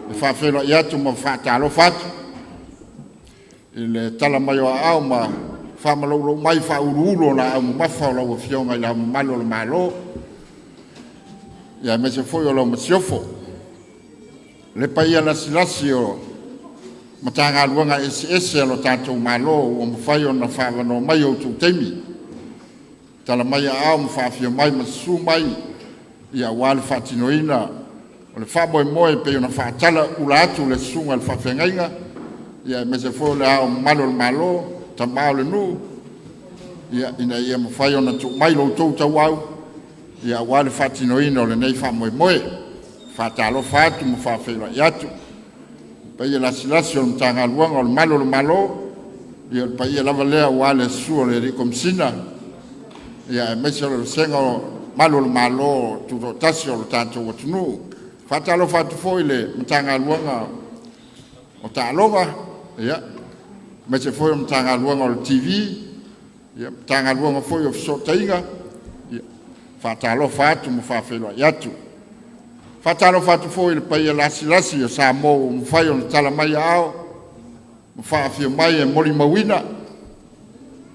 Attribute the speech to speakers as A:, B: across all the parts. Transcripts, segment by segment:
A: E faafeiloai atu ma faatalofa atu i le tala mai o aao ma faamaloulou mai faauluulu o laau mamafa o lau Afioga i Le Ao Mamalu o le Malo, aemaise foi o lau Masiofo. Le paia lasilasi o Matagaluega eseese a lo tatou Malo ua mafai ona faaavanoa mai outou taimi, tala mai aao ma faafio mai ma susu mai aua le faatinoina o le faamoemoe e pei ona faatalaula atu le susuga i le faafeagaiga, aemaise foi o Le Ao Mamalu o le Malo, tama o le nuu, ina ia mafai ona tuu mai lo outou tauau aua le faatinoina o lenei faamoemoe. Faatalofa atu ma faafeiloai atu. Paia lasilasi o le Matagaluega o le Malu o le Malo, ia o le paia lava lea aua le susu o le Alii Komesina, aemaise o le Vasega o Malu o le Malo Tutoatasi o le tatou atunuu. Faatalofa atu foi i le Matagaluega o Taaloga, aemaise foi o le Matagaluega o le TV, Matagaluega foi o Fesootaiga, faatalofa atu ma faafeiloai atu. Faatalofa atu foi i le paia lasilasi o Samoa ua mafai ona tala mai aao ma faafio mai e molimauina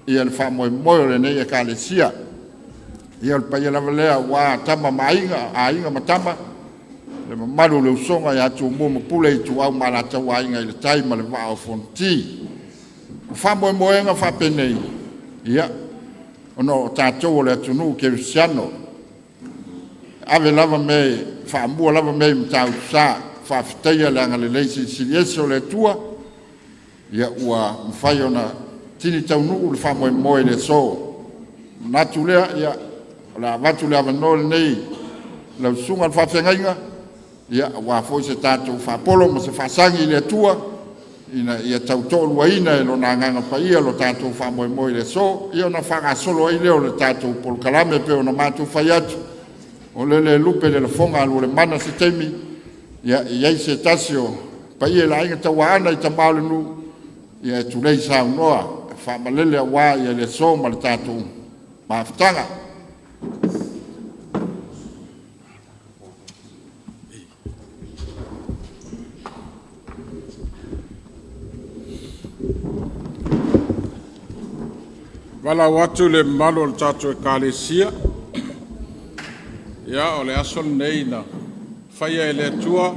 A: le faamoemoe o lenei Ekalesia. Ia o le paia lava lea aua Tama ma Aiga, Aiga ma Tama, le mamalu o le usoga ia Tumua ma Pule, Ituau ma Alataua, Aiga i le Tai ma le Vaa o Fonoti. O faamoemoega faapenei, ia, ona o tatou o le atunuu kerisiano, ave lava mea faamua lava mea i Matautusa, faafetaia le agalelei silisili ese o le Atua, ia ua mafai ona tini taunuu le faamoemoe i le aso. Manatu lea, ia, o le a avatu le avanoa lenei lau susuga i le faafeagaiga, ia, aua foi se tatou faapolo ma se faasagi i le Atua, ina ia tautoaluaina e Lona Agaga Paia lo tatou faamoemoe i le aso, ia ona faagasolo ai lea o le tatou polokalame pei ona matou fai atu, o lele e lupe le lafoga a Lualemana se taimi, ia, e i ai se tasi o paia i le Aiga Tauaana i tama o le nuu, ia e tulei saunoa e faamalele aua le aso ma le tatou mafutaga.
B: Valaau atu i le mamalu o le tatou Ekalesia, ia o le aso lenei na faia e le Atua.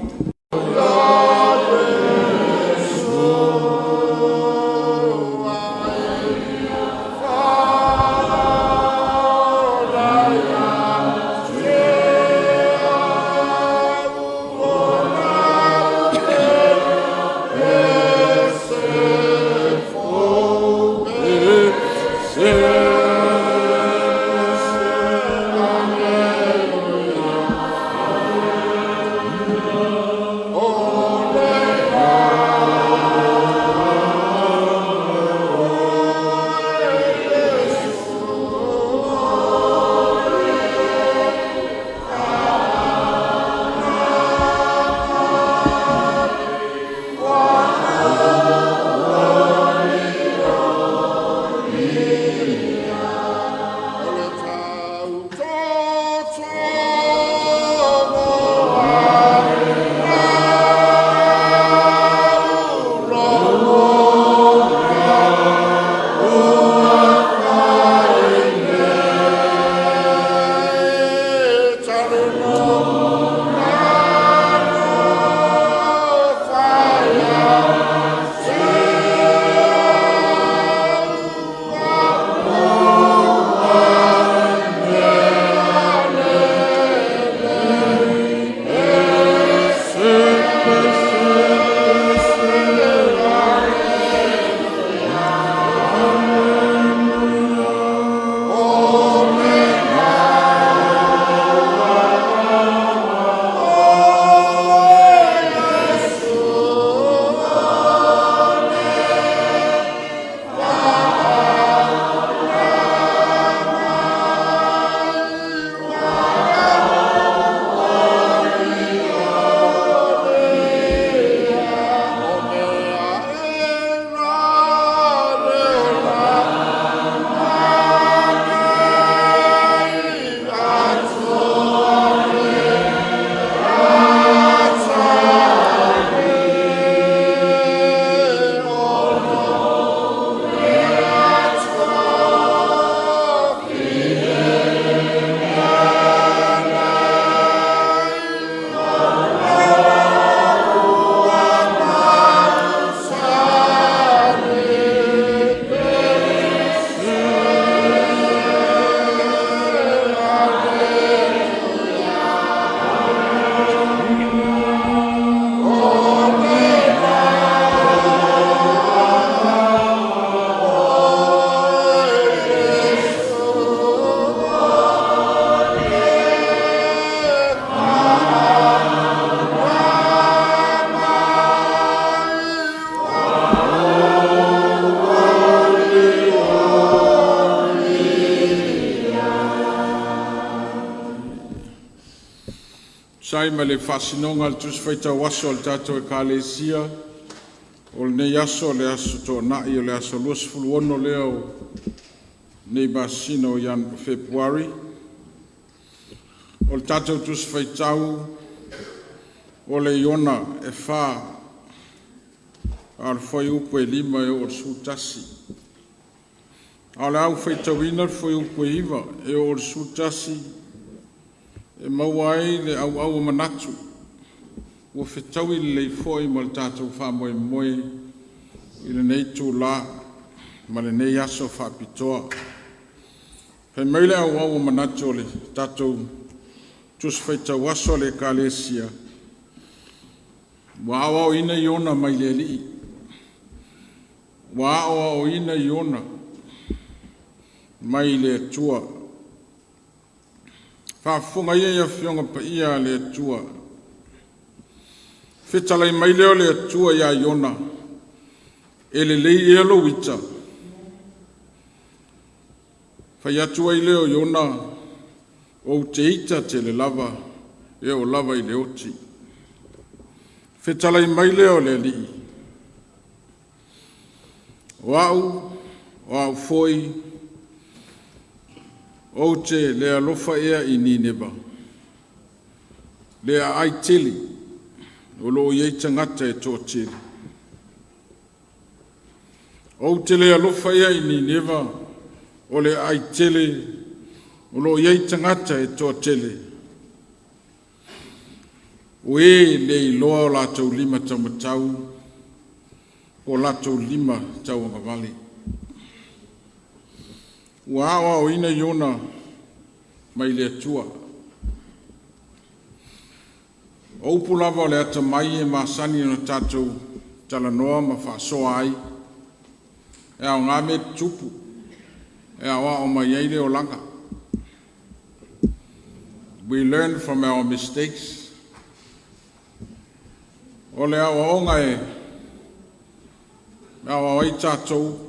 B: ai ma le faasinoga o le Tusi Faitau Aso a le tatou Ekalesia o lenei aso, le Aso Toonai o le aso 26 lea o lenei masina o Fepuari. O le tatou Tusi Faitau o le Iona e 4, a o le fuaiupu e 5 e oo i le 11. A o le a ou faitauina le fuaiupu e 9 e oo i le 11 e maua ai le auau o manatu ua fetaui lelei foi ma le tatou faamoemoe i lenei itula ma lenei aso faapitoa. Fai mai le auau o manatu o le tatou Tusi Faitau Aso a le Ekalesia, ua aoaoina Iona mai le Alii. Ua aoaoina Iona mai le Atua. Faafofoga ia i Afioga Paia a le Atua. Fetalai mai lea o le Atua ia Iona, e lelei ea lou ita? Fai atu ai lea o Iona, ou te ita tele lava, e oo lava i le oti. Fetalai mai lea o le Alii, o au foi, ou te le alofa ea i Nineva, le aai tele o lo o i ai tagata e toatele. Ou te le alofa ea i Nineva o le aai tele o lo o i ai tagata e toatele, o e le iloa o latou lima taumatau po o latou lima tauagavale. Ua aoaoina Iona mai le Atua. O upu lava o le atamai e masani ona tatou talanoa ma faasoa ai, e aoga mea tutupu e aoao mai ai le olaga. We learn from our mistakes. O le aoaoga e aoao ai tatou,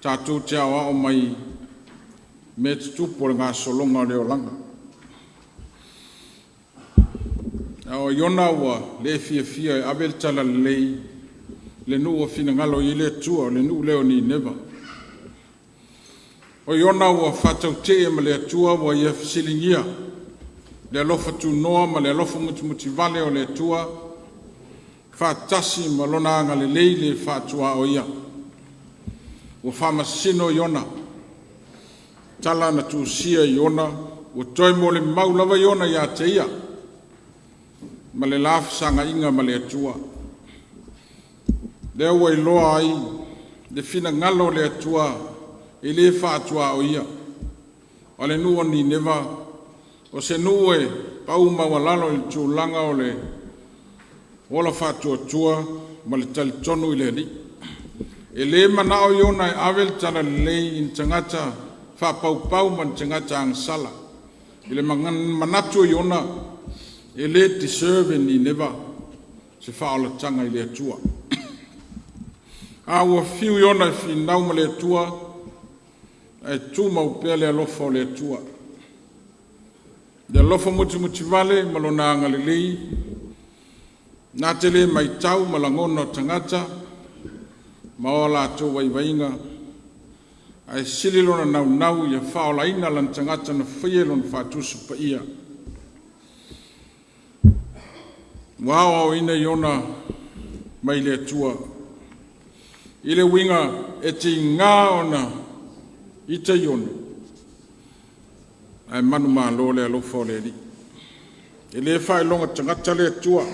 B: tatou te aoao mai mea tutupu o le gasologa o le olaga. A o Iona ua le fiafia e ave le talalelei le nuu ua finagalo i ai le Atua, o le nuu lea o Nineva. O Iona ua faatautee ma le Atua ua ia fesiligia le alofa tunoa ma le alofa mutimutivale o le Atua faatasi ma lona agalelei le faatuaoia. Ua faamasino Iona, tala na tusia e Iona, ua toe molimau lava Iona ia te ia ma le la fesagaiga ma le Atua. Lea ua iloa ai le finagalo o le Atua e le faatuaoia. O le nuu o Nineva, o se nuu e pau maualalo i le tulaga o le ola faatuatua ma le talitonu i le Alii. E le manao Iona e ave le talalelei i ni tagata faapaupau ma ni tagata agasala. I le manatu o Iona, e le deserve e Nineva se faaolataga i le Atua. A ua fiu Iona e finau ma le Atua, ae tumau pea le alofa o le Atua. Le alofa mutimutivale ma lona agalelei, na te le matau ma lagona o tagata ma o latou vaivaiga, ae sili lona naunau ia faaolaina lana tagata na faia i lona faatusa paia. Ua aoaoina Iona mai le Atua i le uiga e tiga ona ita Iona, ae manumalo le alofa o le Alii. E le faailoga tagata le Atua.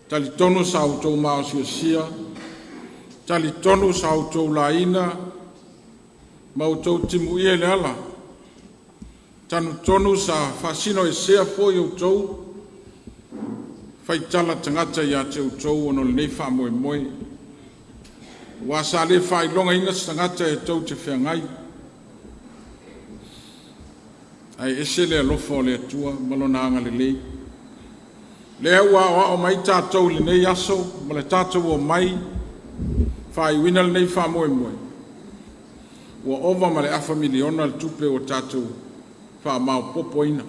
B: Talitonu sa outou maosiosia, talitonu sa outou laina ma outou timuia i le ala, talitonu sa faasinoesea foi outou faitala tagata ia te outou ona o lenei faamoemoe, aua sa le faailogaina se tagata e tou te feagai, ae ese le alofa o le Atua ma Lona agalelei. Lea ua aoao mai tatou i lenei aso ma le tatou omai faaiuina lenei faamoemoe, ua ova ma le afa miliona le tupe ua tatou faamaopoopoina.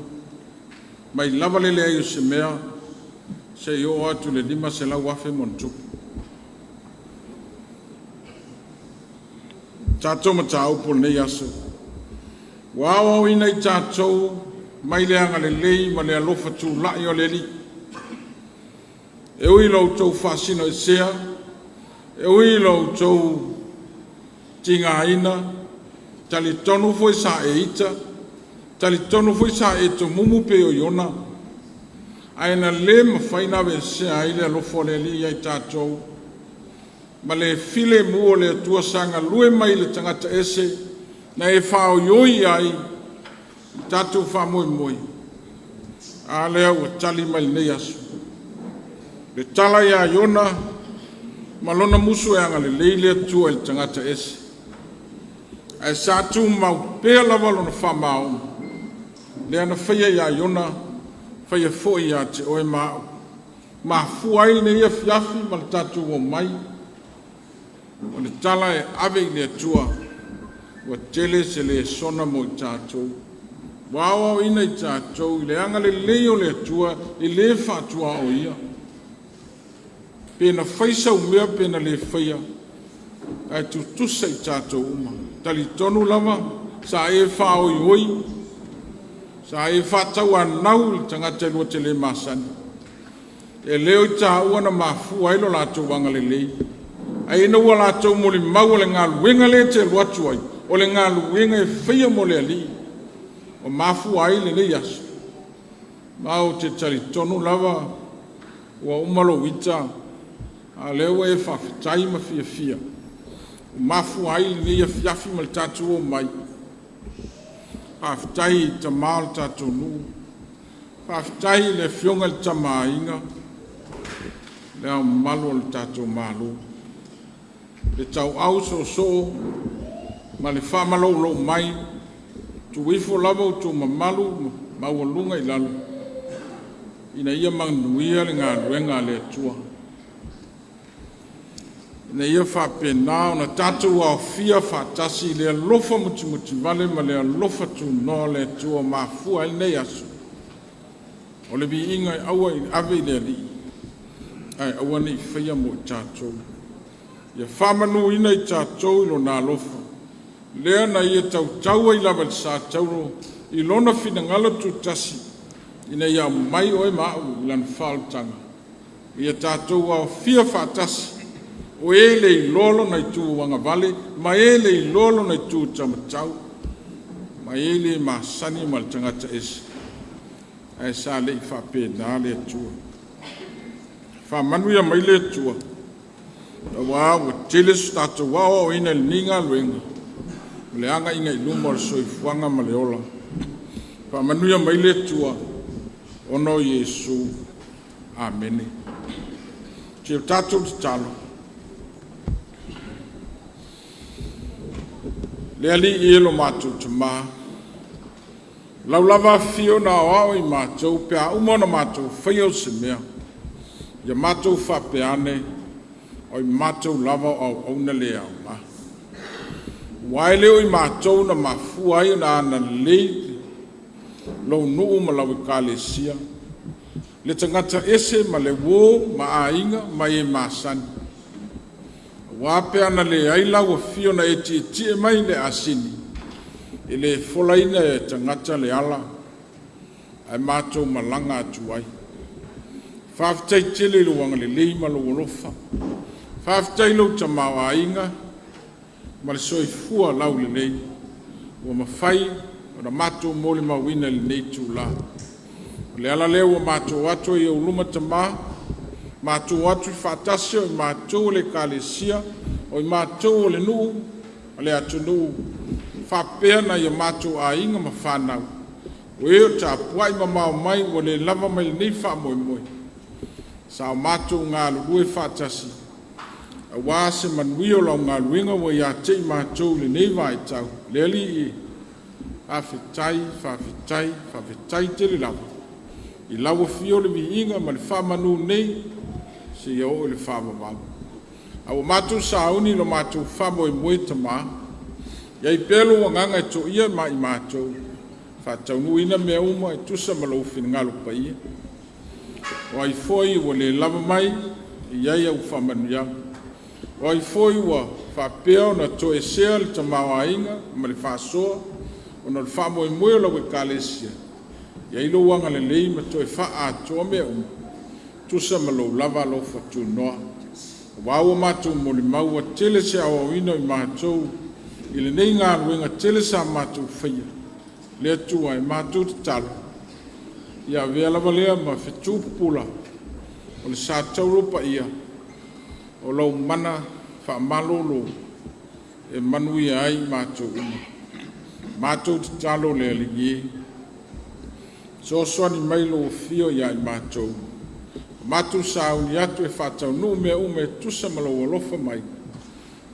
B: Mai lava le leai o se mea seia oo atu i le 500,000 ma ona tupu. Tatou mataupu o lenei aso, ua aoaoina i tatou mai le agalelei ma le alofa tulai o le Alii. E ui i lo outou faasinoesea, e ui i lo outou tigaina, talitonu foi sa e ita, talitonu foi sa e tomumu pei o Iona, ae na le mafai ona aveesea ai le alofa o le Alii ia i tatou, ma le filemu o le Atua sa galue mai i le tagata ese na e faaoioi ai le tatou faamoemoe. A lea ua tali mai lenei aso. Le tala ia Iona ma lona musu e agalelei le Atua i le tagata ese, ae sa tumau pea lava lona faamaoni, lea na faia ia Iona, faia foi ia te oe ma a'u. Mafua ai lenei afiafi ma le tatou omai, o le tala e ave i le Atua, ua tele se lesona mo i tatou. Ua aoaoina i tatou i le agalelei o le Atua e le faatuaoia. Pe na fai sau mea pe na le faia, ae tutusa i tatou uma. Talitonu lava sa e faaoioi, sa e faatauanau i le tagata e lua te le masani. E le o i taua na mafua ai lo latou agalelei, ae ina ua latou molimau o le galuega lea e te alu atu ai, o le galuega e faia mo le Alii, ua mafua ai lenei aso. Ma ou te talitonu lava ua uma lou ita, a o lea ua e faafetai ma fiafia, ua mafua ai lenei afiafi ma le tatou omai. Faafetai i tama o le tatou nuu, faafetai i le afioga i le Tama a Aiga, Le Ao Mamalu o le tatou Malo, le tauau soosoo ma le faamalolou mai, tuu ifo lava outou mamalu maualuga i lalo ina ia manuia le galuega a le Atua, ina ia faapena ona tatou aofia faatasi i le alofa mutimutivale ma le alofa tunoa o le Atua ua mafua ai lenei aso. O le viiga e aua ne i ave i le Alii, ae aua ne i faia mo i tatou. Ia faamanuina i tatou i Lona alofa, lea na Ia tautau ai lava i le sa tauro i Lona finagalo tutasi ina ia aumai oe ma a'u i Lana faaolataga, ia tatou aofia faatasi, o e le iloa lona itu agavale ma e le iloa lona itu taumatau ma e le masani ma le tagata ese, ae sa le i faapena le Atua. Faamanuia mai le Atua, aua ua tele so tatou aoaoina i lenei galuega o le agaiga i luma o le soifuaga ma le ola. Faamanuia mai le Atua ona o Iesu. Amene. Se i o tatou tatalo. Le Alii e lo matou Tamā, lau lava afifio na aoao i matou pe a uma ona matou faia o se mea, ia matou faapea ane, o i matou lava o auauna le aoga. Aua e le o i matou na mafua ai ona agalelei lou nuu ma lau Ekalesia, le tagata ese ma le uo ma aiga ma e masani. Aua pe ana leai lau afio na e tietie mai i le asini, e le folaina e tagata le ala, ae matou malaga atu ai. Faafetai tele i lou agalelei ma lou alofa. Faafetai i lou tamaoaiga ma le soifua laulelei ua mafai ona matou molimauina i lenei itula. O le ala lea ua matou o atu ai i ou luma Tama, matou o atu faatasi o i matou o le Ekalesia, o i matou o le nuu, o le atunuu, faapea nai o matou aiga ma fanau, o e o tapuai mamao mai ua le lava mai lenei faamoemoe, sa o matou galulue faatasi aua se manuia o lau galuega ua ia te i matou i lenei vaitau. Le Alii, faafetai, faafetai, faafetai tele lava. I lau afio le viiga ma le faamanu nei seia oo i le faavavau. A ua matou sauni i lo matou faamoemoe, Tamā, i ai pea lou Agaga e toia ma i matou. Faataunuuina mea uma e tusa ma lou finagalo paia. O ai foi ua le lava mai, e i ai au faamanuiaga. O ai foi ua faapea ona toesea le tamaoaiga ma le faasoa ona o le faamoemoe o lau Ekalesia, i ai lou agalelei ma toe faaatoa mea uma, tusa ma lou lava alofa tunoa. Aua ua matou molimau ua tele se aoaoina o i matou i lenei galuega tele sa matou faia. Le Atua e matou tatalo, ia avea lava lea ma fetu pupula o le sa tauro paia o lau mana faamalolo e manuia ai matou uma. Matou tatalo le Alii e, fesoasoani mai lou afio ia i matou, matou sauni atu e faataunuu mea uma e tusa ma lou alofa mai,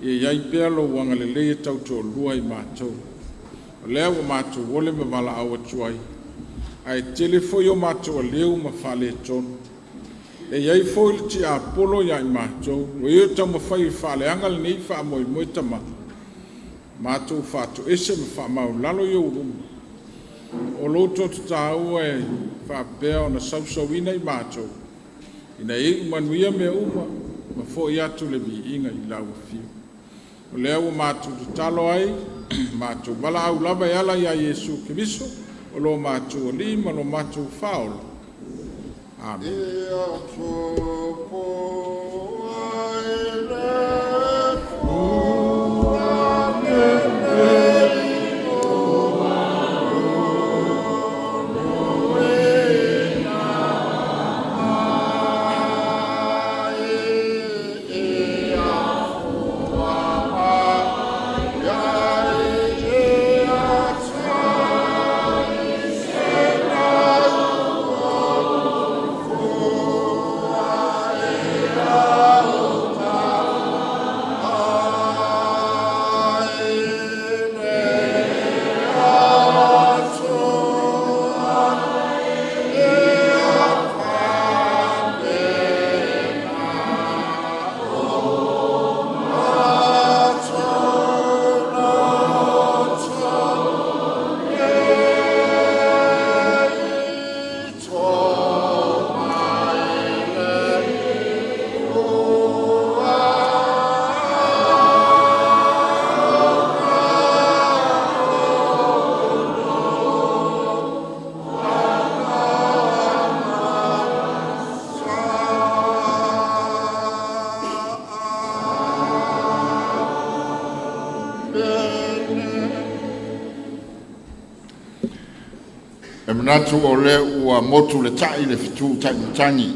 B: ia i ai pea lou agalelei e tautoalua i matou. O lea ua matou ole ma valaau atu ai, ae tele foi o matou aleu ma faaletonu. E i ai foi le tiapolo ia i matou, o e taumafai e faaleaga lenei faamoemoe tama, matou faatoese ma faamaualalo i ou luma, o lou toto taua e faapea ona sausauina i matou, ina ia iu manuia mea uma, ma foi atu le viiga i lau Afio. O lea ua matou tatalo ai, matou valaau lava e ala ia Iesu Keriso, o lo matou Alii ma lo matou Faaola. Amene.
A: E manatu o lea ua motu le tai i le fetu taimatagi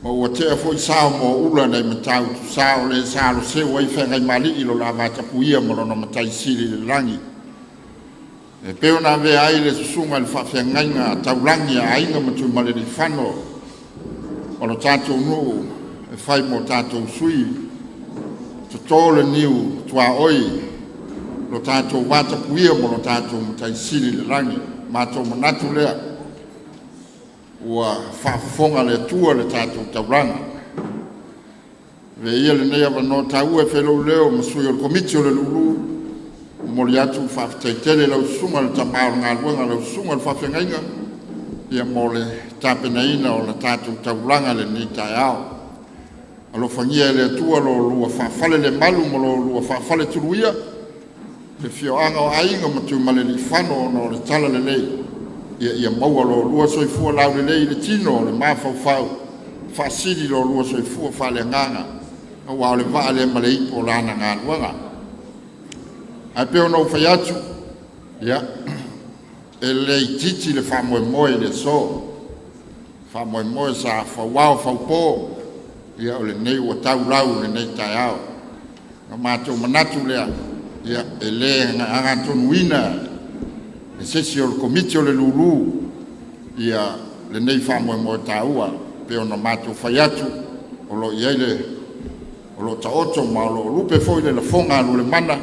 A: ma ua tea foi sao moaula nai Matautu Sa o le sa aloseu ai Feagaimalii i lo la vatapuia ma lona Matai Sili i le lagi. E pei ona avea ai le susuga i le faafeagaiga taulagi a Aiga ma Tuimalealiifano o lo tatou nuu e fai mo tatou sui, toto le niu tuaoi lo tatou vatapuia ma lo tatou Matai Sili i le lagi. Matou manatu lea ua faafofoga le Atua i le tatou taulaga. Avea ia lenei avanoa taua e fai ai lou leo ma sui o le Komiti o le Lulu, momoli atu le faafetai tele i lau susuga i le tama o le galuega, lau susuga i le faafeagaiga, ia mo le tapenaina o le tatou taulaga i lenei taeao. Alofagia e le Atua lo oulua faafalelemalu ma lo oulua faafaletuluia, le afioaga o Aiga ma Tuimalealiifano ona o le talalelei, ia maua lo oulua soifua laulelei i le tino o le mafaufau, faasili lo oulua soifua faaleagaga, aua o le vaa lea ma le ipu o lana galuega. Ae pei ona ou fai atu, ia, e le itiiti le faamoemoe i le aso. Faamoemoe sa fauao faupo, ia o lenei ua taulau i lenei taeao. Na matou manatu lea, ia, e le agatonuina e se isi o le Komiti o le Lulu ia lenei faamoemoe taua, pei ona matou fai atu, o lo o i ai le o lo o taoto ma o lo o lupe foi le lafoga a Lualemana,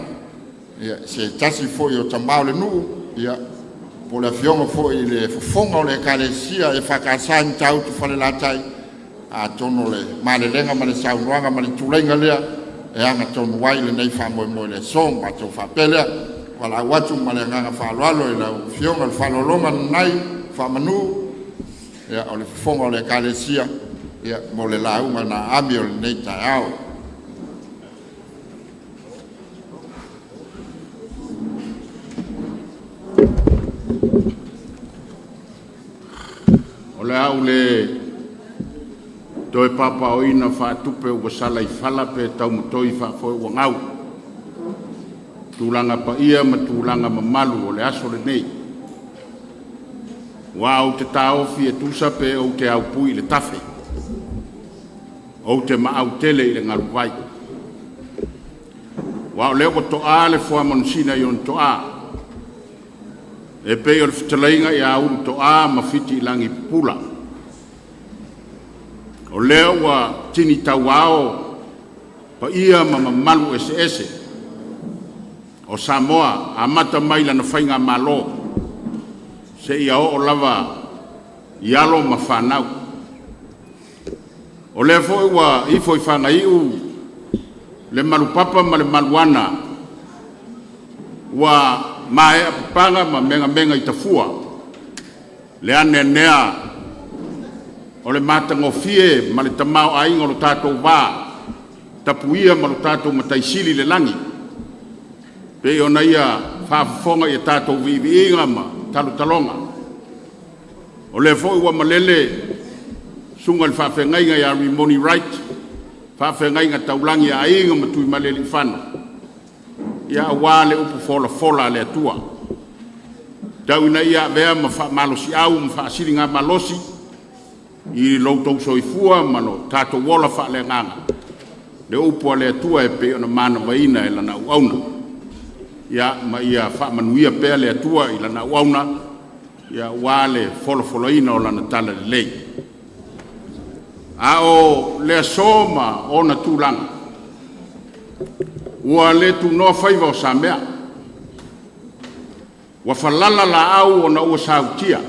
A: ia, se tasi foi o tama o le nuu, ia, po o le afioga foi i le fofoga o le Ekalesia EFKS i Matautu Falelatai, atonu o le malelega ma le saunoaga ma le tuleiga lea e agatonu ai lenei faamoemoe i le aso. Ma matou faapea lea, Valaau atu ma le agaga faaaloalo i lau Afioga i le faaaloaloga lenei faamanu, ia, o le fofoga o le Ekalesia, ia, mo le lauga na aami o lenei taeao.
B: O le a ou le toe paopaoina faatupe ua sala i fala pe taumatoi faafoe ua gau tulaga paia ma tulaga mamalu o le aso lenei, aua ou te taofi e tusa pe ou te aupui i le tafe, ou te maau tele i le galuvai, aua o lea ua toa le fuamanusina i ona toa, e pei o le fetalaiga ia Ulutoa ma Fitiilagi Pupula. O lea ua tini tauao paia ma mamalu eseese o Samoa, amata mai lana faigamalo seia oo lava i alo ma fanau. O lea foi ua ifo i fagaiu le manupapa ma le maluana ua maea papaga ma megamega i tafua le aneanea o le matagofie ma le tamaoaiga o lo tatou va tapuia ma lo tatou Matai Sili i le lagi, pei ona Ia faafofoga i a tatou viiviiga ma talotaloga. O lea foi ua malele susuga i le faafeagaiga ia Rimoni Wright, faafeagaiga taulagi a Aiga ma Tuimalealiifano, ia aua le upu folafola a le Atua. Tau ina ia avea ma faamalosiau ma faasiligamalosi i lo outou soifua ma lo tatou ola faaleagaga le upu a le Atua e pei ona manavaina e lana auauna. Ia ma ia faamanuia pea le Atua i lana auauna aua le folafolaina o lana talalelei. A o le aso ma ona tulaga, ua le tunoa faiva o Samea, ua falala laau ona ua sautia,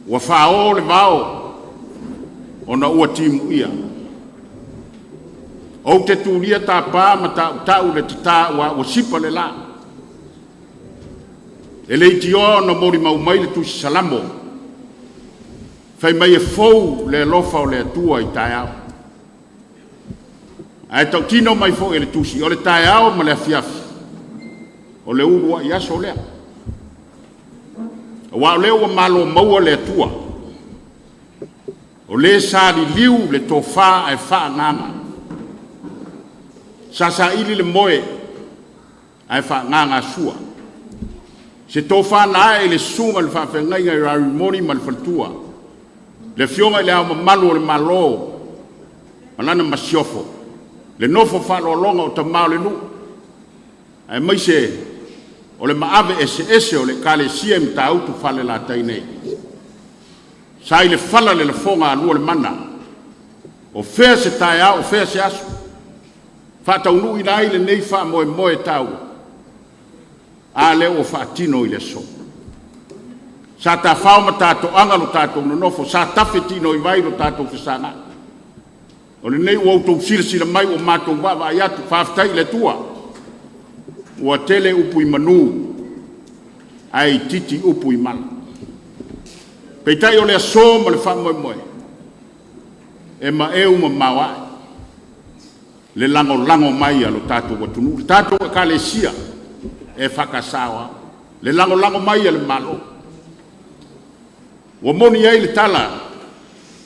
B: ua fao le vao ona ua timuia. Ou te tulia tapa ma tautau le tata aua ua sipa le la. E leitioa ona molimau mai le tusi Salamo, fai mai e fou le alofa o le Atua i taeao. Ae tautino mai foi e le tusi, o le taeao ma le afiafi, o le uluai aso lea. Aua o lea ua malo maua le Atua, o le sa liliu le tofa ae faaagaaga, sa saili le moe ae faaagagasua. Se tofa na ae i le susuga i le faafeagaiga ia Rimoni ma le faletua, le Afioga i Le Ao Mamalu o le Malo ma lana Masiofo, le nofo faaaloaloga o tama o le nuu, aemaise o le maave eseese o le Ekalesia i Matautu Falelatai nei. Sa i le fala le lafoga a lualemana, o fea se taeao o fea se aso, faataunuuina ai lenei faamoemoe taua? A lea ua faatino i le aso. Sa tafao ma tatoaga lo tatou nonofo, sa tafe tinoivai lo tatou fesagai. O lenei ua outou silasila mai ua matou vaavaai atu, faafetai i le Atua ua tele upu i manu ae itiiti upu i mala. Peitai o le aso ma le faamoemoe, e maeu mamao ae le lagolago mai a lo tatou atunuu, le tatou Ekalesia EFKS Aoao, le lagolago mai a le Malo. Ua moni ai le tala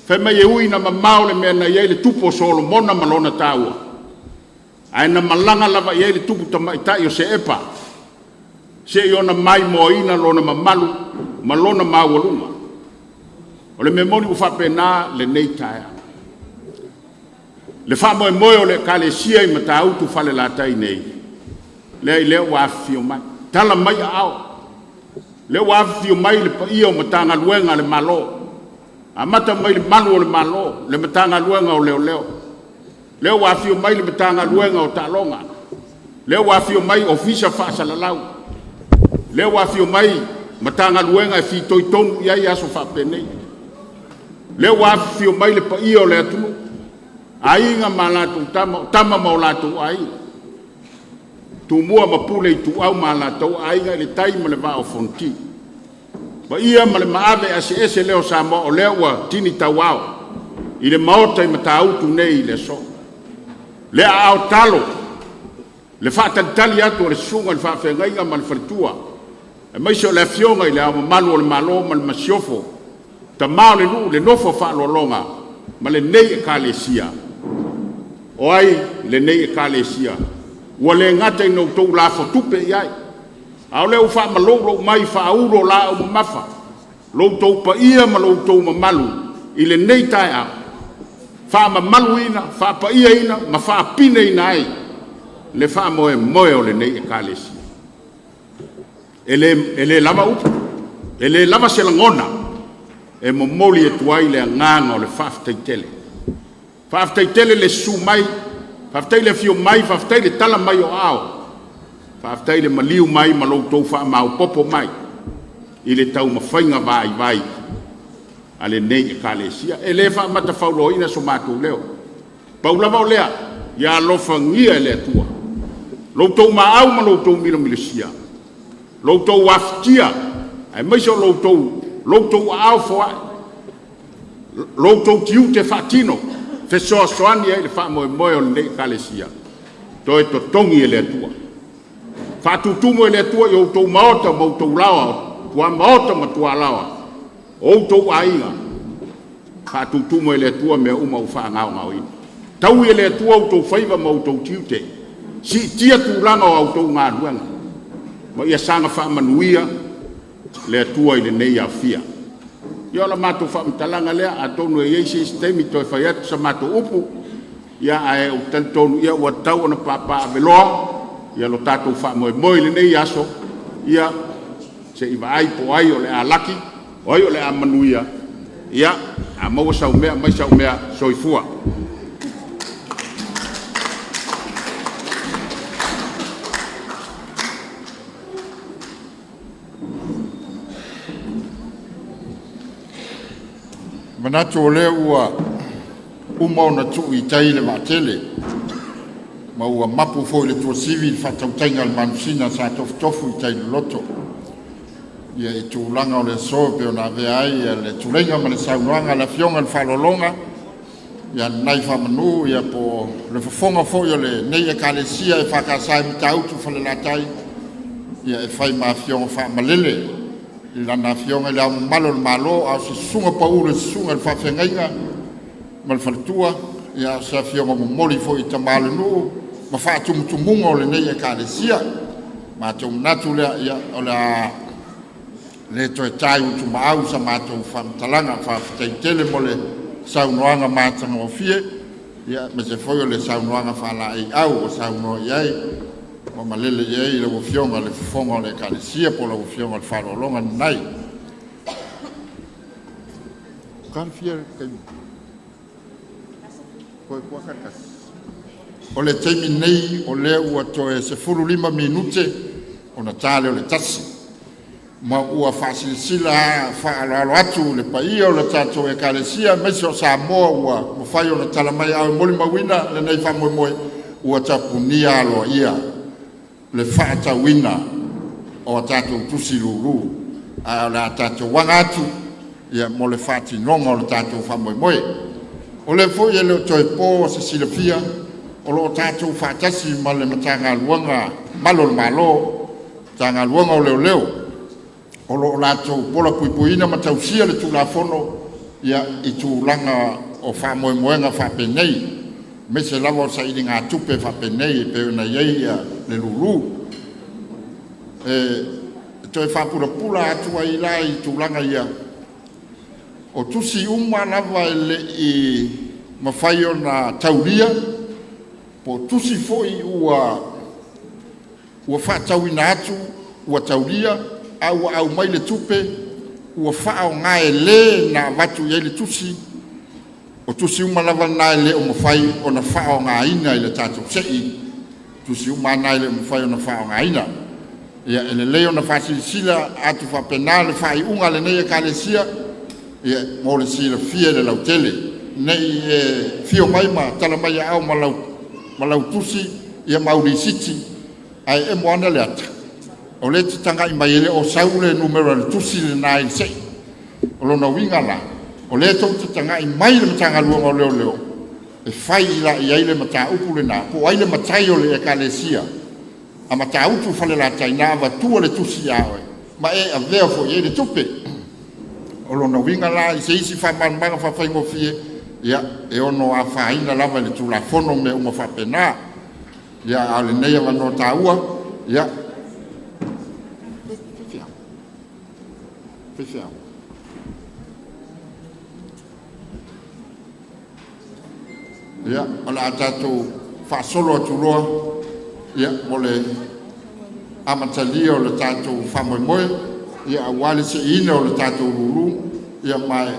B: fai mai e ui ina mamao le mea na i ai le tupu o Solomona ma lona taua, ae na malaga lava i ai le tupu tamaitai o Seepa se i ona maimoaina lona mamalu ma lona maualuga. O le mea moni ua faapena lenei taeao. Le faamoemoe o le Ekalesia i Matautu Falelatai nei, leai lea ua afifio mai, tala mai aao, lea ua afifio mai le paia o Matagaluega a le Malo, amata mai i le Malu o le Malo, le Matagaluega o Leoleo, lea ua afifio mai le Matagaluega o Taaloga, lea ua afifio mai Ofisa Faasalalau, lea ua afifio mai Matagaluega e fitoitonu i ai aso faapenei, lea ua afifio mai le paia o le atunuu, Aiga ma latou Tama, o Tama ma o latou Aiga.
C: Tumua ma Pule, Ituau ma Alataua, Aiga i le Tai ma le Vaa o Fonoti. Paia ma le maave aseese lea o Samoa o lea ua tini tauao i le Maota i Matautu nei i le aso. Le aao talo, le faatalitali atu a le susuga i le faafeagaiga ma le faletua, aemaise o le Afioga i Le Ao Mamalu o le Malo ma le Masiofo, tama o le nuu, le nofo a faaaloaloga ma lenei Ekalesia. O ai lenei Ekalesia? Ua le gata ina outou lafotupe i ai, a o lea ua faamaloulou mai faaulu o laau mamafa lo outou paia ma lo outou mamalu i lenei taeao, faamamaluina, faapaiaina ma faapineina ai le faamoemoe o lenei Ekalesia. E le lava upu, e le lava se lagona e momoli atu ai le agaga o le faafetai tele. Faafetai tele le susu mai, faafetai le afio mai, faafetai le tala mai o aao, faafetai le maliu mai ma lo outou faamaopoopo mai i le taumafaiga vaivai a lenei Ekalesia. E le faamatafauloaina so matou leo, pau lava o lea, ia alofagia e le Atua lo outou maau ma lo outou milomilosia, lo outou afatia aemaise o lo outou aao foai, lo outou tiute faatino e fesoasoani ai i le faamoemoe o lenei Ekalesia, toe totogi e le Atua, faatutumu e le Atua i outou maota ma outou laoa, tuamaota ma tualaoa, o outou aiga, faatutumu e le Atua mea uma ua faagaogaoina. Taui e le Atua outou faiva ma outou tiute, siitia tulaga o a outou galuega, ma ia saga faamanuia le Atua i lenei aofia. Ia o la matou faamatalaga lea, atonu e i ai se isi taimi toe fai atu sa matou upu, ae ou te talitonu ua tatau ona papaaveloa lo tatou faamoemoe i lenei aso, ia se i vaai po o ai o le a laki, o ai o le a manuia. Ia, a maua sau mea aumai sau mea. Soifua.
A: E manatu o lea ua uma ona tuu i tai le vaatele ma ua mapu foi i le tuasivi le faatautaiga a le manusina sa tofutofu i tai loloto i tulaga o le aso e pei ona avea ai le tuleiga ma le saunoaga a le Afioga i le Faaaloaloga ia Nanai Faamanu, po o le fofoga foi o lenei Ekalesia EFKS i Matautu Falelatai, e fai ma afioga faamalele i lana Afioga i Le Ao Mamalu o le Malo, a o se Susuga Pau i le Susuga i le Faafeagaiga ma le Faletua, a o se afioga momoli foi i tama o le nuu ma faatumutumuga o lenei Ekalesia. Matou te manatu lea, ia, o le a le toe ta i utumaau sa matou faamatalaga. Faafetai tele mo le saunoaga matagofie, aemaise foi o le saunoaga faalaeiau ua saunoa i ai ma malele i ai lau Afioga i le Fofoga o le Ekalesia po o lau Afioga i le Faaaloaloga Nanai. O le taimi lenei o lea ua toe 15 minute ona ta lea o le 1, ma ua faasilasila faaaloalo atu i le paia o le tatou Ekalesia aemaise o Samoa ua mafai ona tala mai aao e molimauina lenei faamoemoe ua tapunia aloaia le faatauina o a tatou tusi lulu, ae o le a tatou aga atu mo le faatinoga o le tatou faamoemoe. O lea foi e le o toe po se silafia o lo o tatou faatasi ma le Matagaluega Malu o le Malo, Matagaluega o Leoleo, o lo o latou puipuiina ma tausia le Tulafono i tulaga o faamoemoega faapenei, aemaise lava o sailigatupe faapenei e pei ona i ai le lulu. E toe faapulapula atu ai la i tulaga ia, o tusi uma lava e le i mafai ona taulia, po o tusi foi ua faatauina atu ua taulia ae ua aumai le tupe ua faaaoga e le na avatu i ai le tusi, o tusi uma lava na e le o mafai ona faaaogaina i le tatou se'i, tusi uma lava na e le o mafai ona faaaogaina. Ia, e lelei ona faasilasila atu faapena le faaiuga a lenei Ekalesia mo le silafia e le lautele, ne i e afio mai ma tala mai aao ma lau tusi ma au lisiti. Ae emo ana le ata, o le te tagai mai e le o sau le numera o le tusi lena i le se'i. O lona uiga la, o lea tou te tagai mai le Matagaluega o Leoleo e fai la i ai le mataupu lena, po o ai le matai o le ekalesia a Matautu Falelatai na avatua le tusi ia oe ma e avea foi i ai le tupe. O lona uiga la i se isi faamalamalamaga faafaigofie, ia e ono afaina lava i le Tulafono mea uma faapena. Ia a o lenei avanoa taua, ia ia o le a tatou faasolo atu loa, ia mo le amatalia o le tatou faamoemoe, ia aua le seiina o le tatou lulu, ia ma e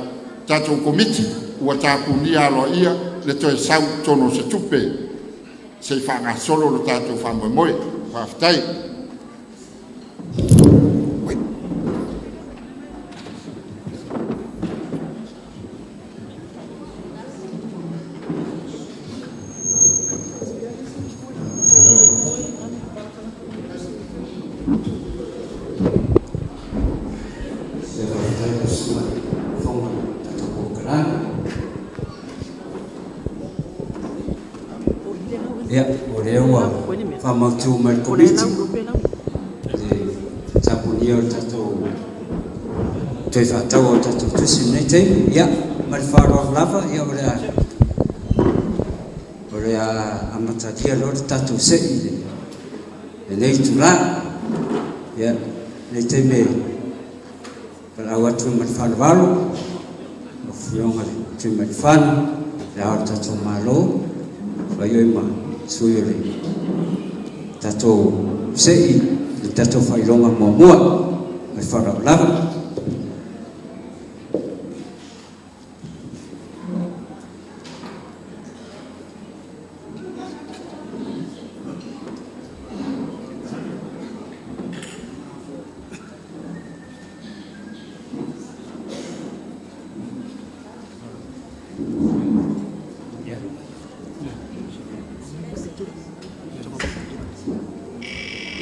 A: tatou komiti ua tapunia aloaia le toe sau i totonu o se tupe se i faagasolo le tatou faamoemoe. Faafetai.
D: Ia, o lea ua faamautu mai le Komiti le tapunia o le tatou toe faataua o le tatou tusi i lenei taimi. Ia, ma le faaaloalo lava, ia o le a amatalia loa le tatou se'i i lenei itula. Ia, lenei taimi e valaau atu ma le faaaloalo lau Afioga i le Tuimalealiifano, le Ao o le tatou Malo, fai ai ma sui o le tatou se'i le tatou faailoga muamua. Ma le faaaloalo lava.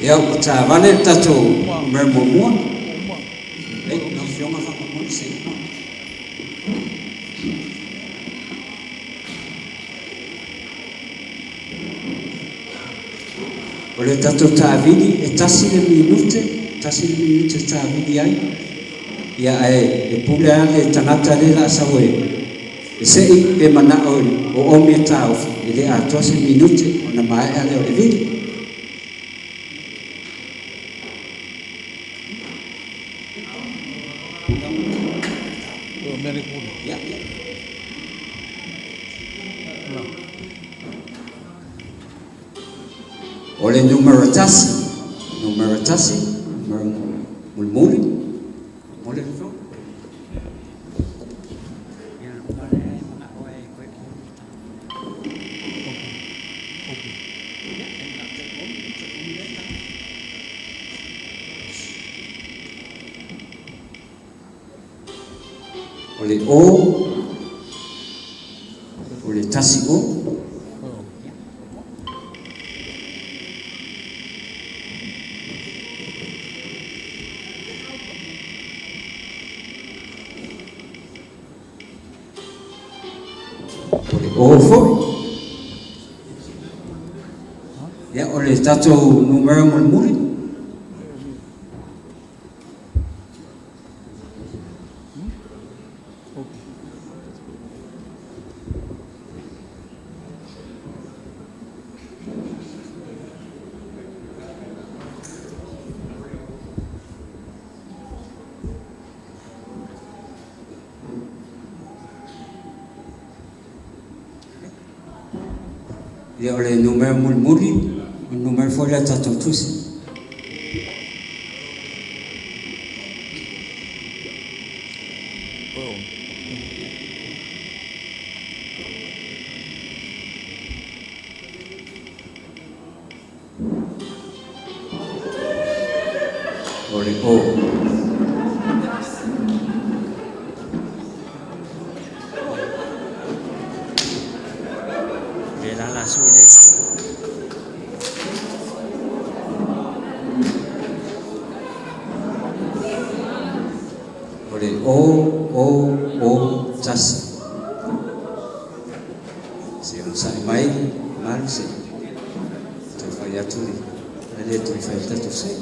D: Ia, ua taavale le tatou numera muamua. Ei, lau Afioga faamolemole se i. O le tatou taavili e 1 le minute, 1 le minute e taavili ai. Ia, ae e pule lava le tagata lea o le a sau e se'i pe mana'o o omi e taofi, e le atoa se minute ona maea lea o le vili. Ia, ia. O le numera 1, numera 1, numera mulimuli, mole le fo. O le O, o le 1 O. O le O foi. Ia, o le tatou numera mulimuli. Ia, o le numera mulimuli, o le numera foi lea tatou tusi. O le O. Le la la sui le. 0 0 1. Se i onosai mai malu se i toe fai atu le le toe fai le tatou se'i.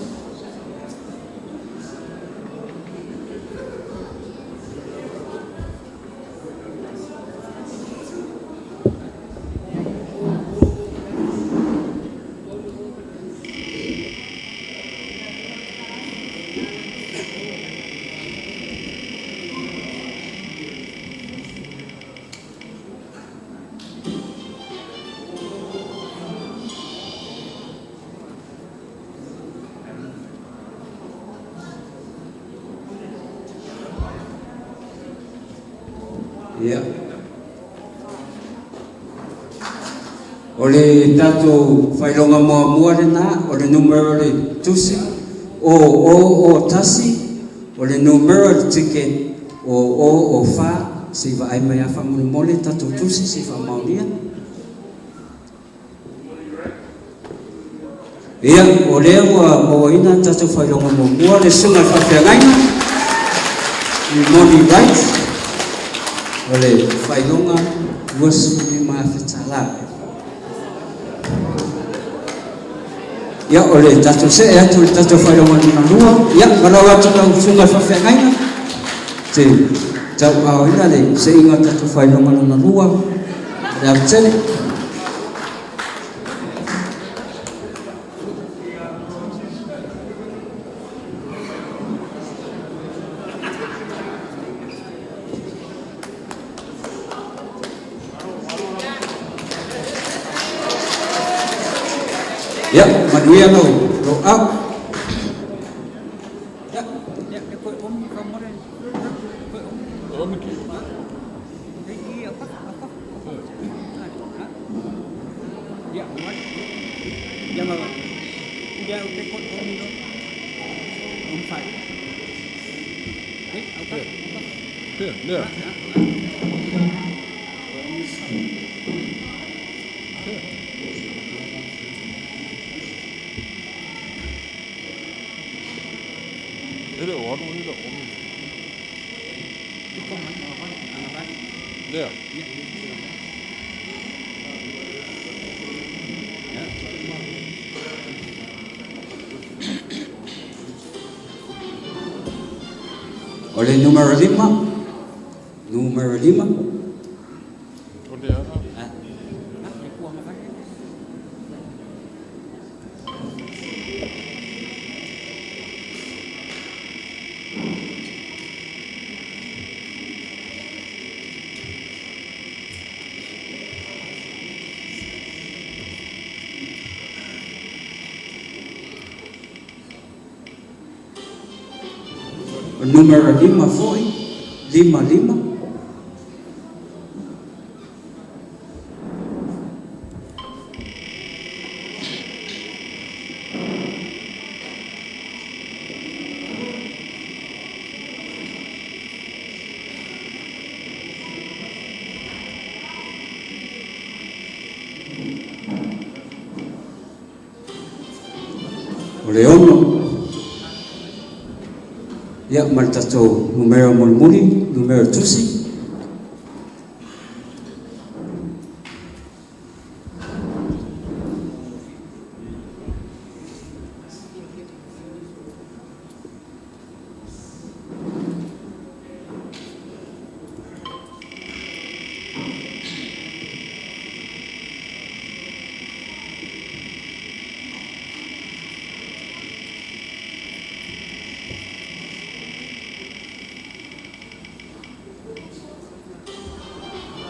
D: Ia, o le tatou failoga muamua lena, o le numera o le tusi 0001, o le numera o le ticket 0004. Se i vaai mai lava faamolemole tatou tusi se i faamaonia. Ia, o lea ua mauaina tatou failoga muamua, le susuga i le faafeagaiga i Moni Wright, o le failoga $25,000. Ia, o le tatou see atu i le tatou failoga lona lua. Ia, valaau atu lau susuga i le faafeagaiga te tauaaoina le seiga o tatou failoga lona lua le avatele. Ia, manuia lou au.
B: E le o alu i le omi. Lea.
D: O le numera 5, numera 5.
B: O lea la.
D: O le numera 5 foi, 5 5. O le 6. Ia, ma le tatou numera mulimuli, numera tusi.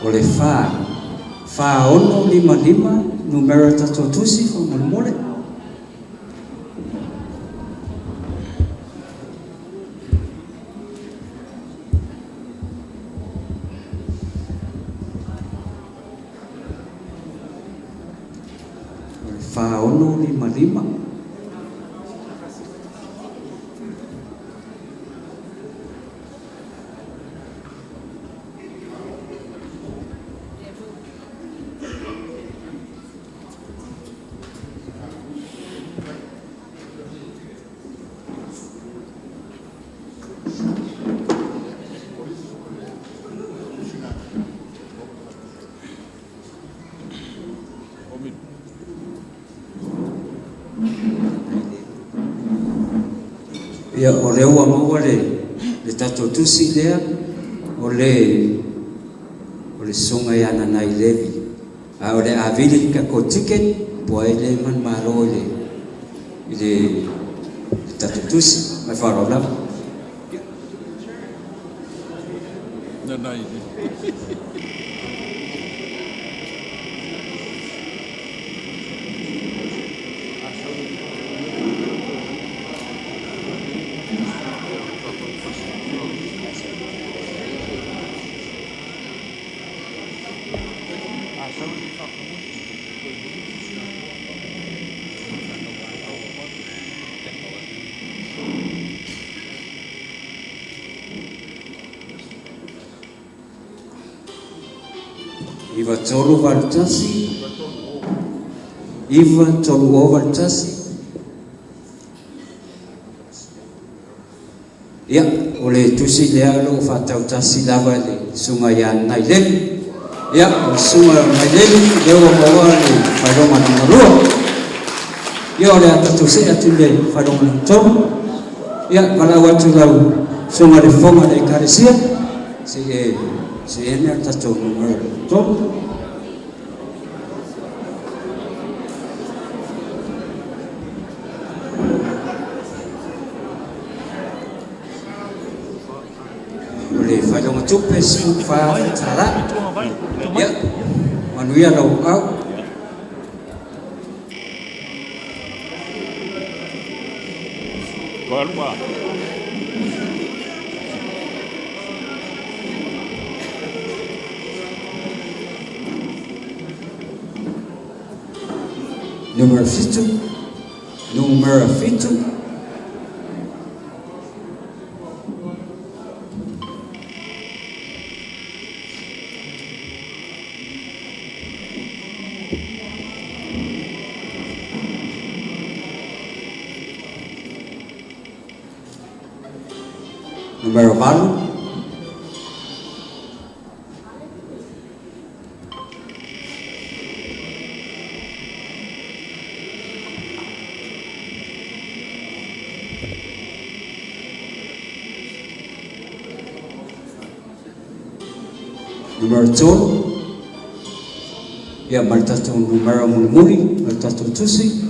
D: O le 4 4 6 5 5, numera tatou tusi faamolemole. O le 4655. Ia, o lea ua maua le tatou tusi lea, o le susuga ia Nanai Levi. A o le a vili le tatou ticket, po ai le manumalo i le tatou tusi. Ma le faaaloalo lava.
B: Nanai.
D: 9381, 9381. Ia, o le tusi lea lo o faatautasi lava le susuga ia Nanai Levi. Ia, o le susuga Nanai Levi lea ua maua le faailoga lona lua. Ia, o le a tatou see atu i le faailoga lona tolu. Ia, valaau atu lau susuga le fofoga le Ekalesia se i e ene le tatou numera tolu. O le faailoga tupe $14,000. Ia, manuia lau au.
C: Toalua.
D: Numera 7, numera 7. Numera 8. Numera 3. Ia, ma le tatou numera mulimuli ma le tatou tusi.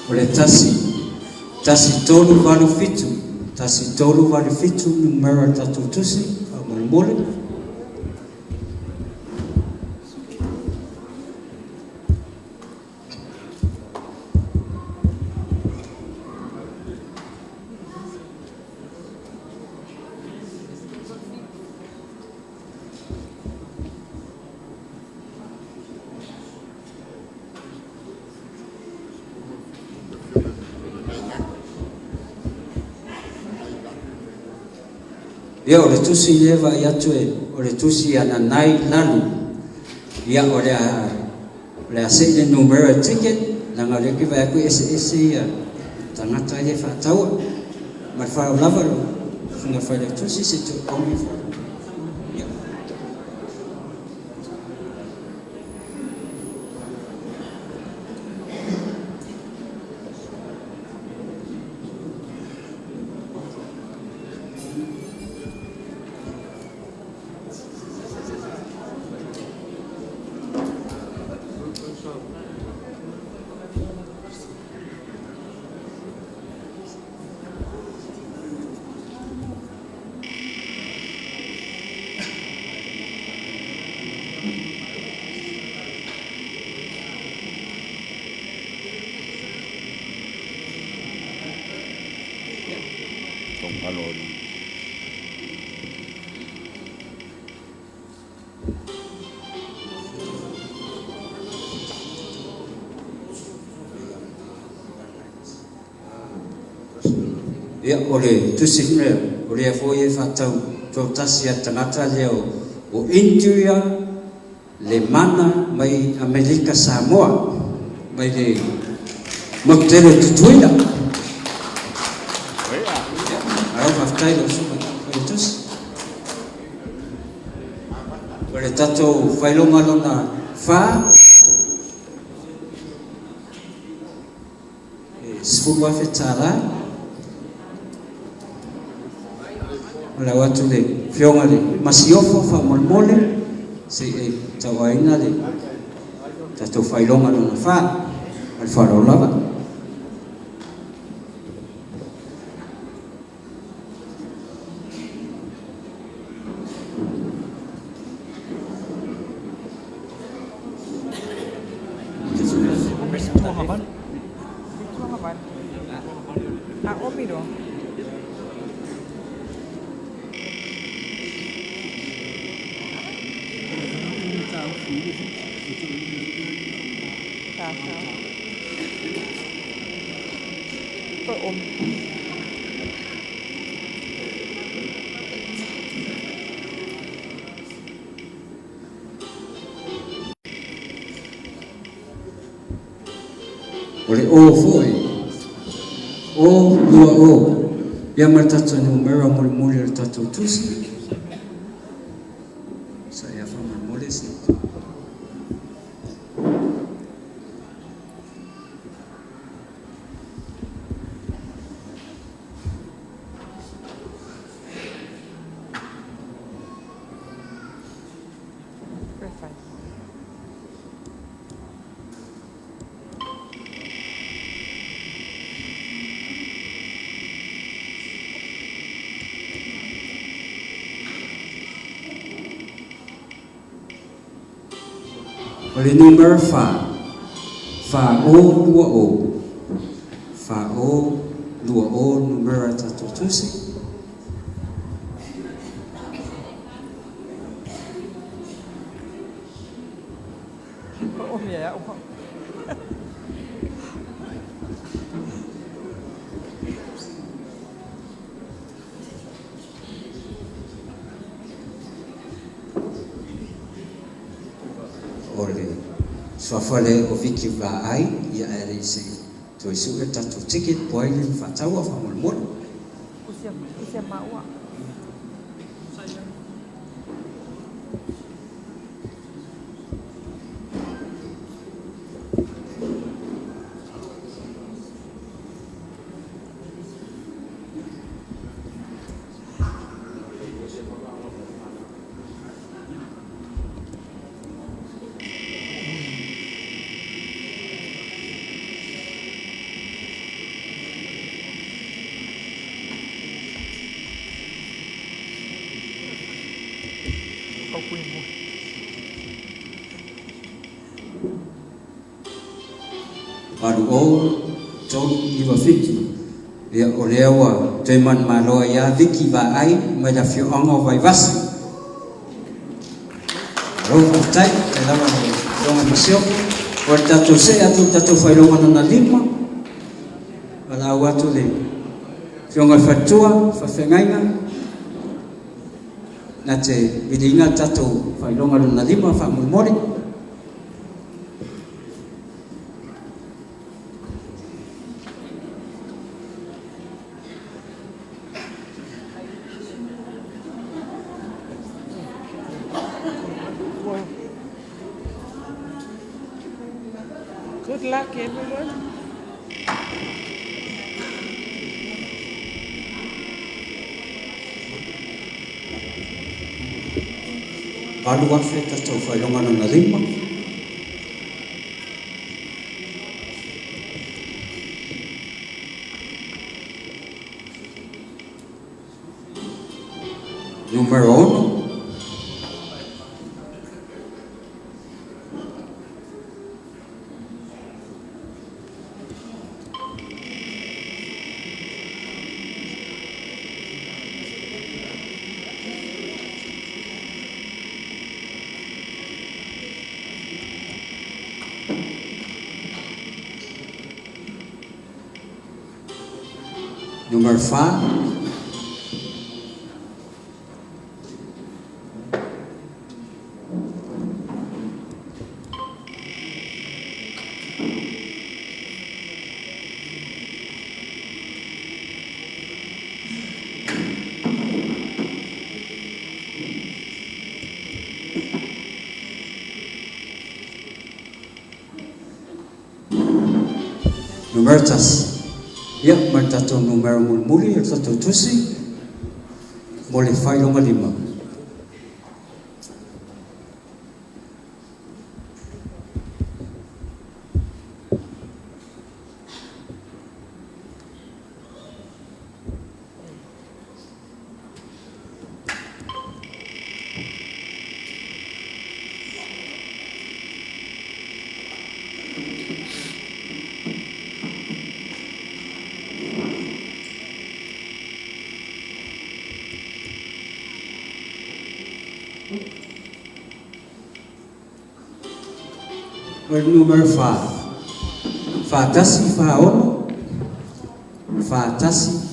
D: O le 11387, 1387 numera o le tatou tusi faamolemole. Ia, o le tusi lea vaai atu e o le tusi a Nanai Lalu. Ia, o le a sei le numera ticket laga o lea ke vaai atu e eseese ia tagata ia e faataua. Ma le faaaloalo lava lau susuga failautusi se i toe ogi. Ia.
C: Togalo.
D: Ia, o le tusi lea, o lea foi e fa'atau toatasi a le tagata lea o India le mana mai Amerika Samoa mai le motu tele o Tutuila. Ia, fa'afetai lau susuga i le tusi. O le tatou failoga lona fa, e $10,000. O lau atu le fioga le masiofo fa'amolemole se i e tauaina le tatou failoga lona fa. Ma le fa'aaloalo lava. O le o fo'i, o lua o, ia ma le tatou numera mulimuli o le tatou tusi. Sa ia fa'amolemole se. O le numera fa, fa o lua o, fa o lua o numera tatou tusi. O le suafa le o Viki Vaai, ia ae le se toe su'e tatou ticket po ai le fa'ataua fa'amolemole. 80 397. Ia, o lea ua toe manumalo ai ia Viki Vaai mai le afioaga o Vaivase. Malo faafetai tai lava le afioga masiofo. O le tatou se'e atu le tatou failoga lona lima, valaau atu le afioga le faletua faafeagaiga na te viliina le tatou failoga lona lima fa'amolemole.
E: Good luck, everyone.
D: 8,000 tatou failoga lona lima. Numero 6. Numera 4. Numera 1. Ia, ma le tatou numera mulimuli o le tatou tusi mo le faailoga lima. O le numera 4, 4 1 6, 4 1 6.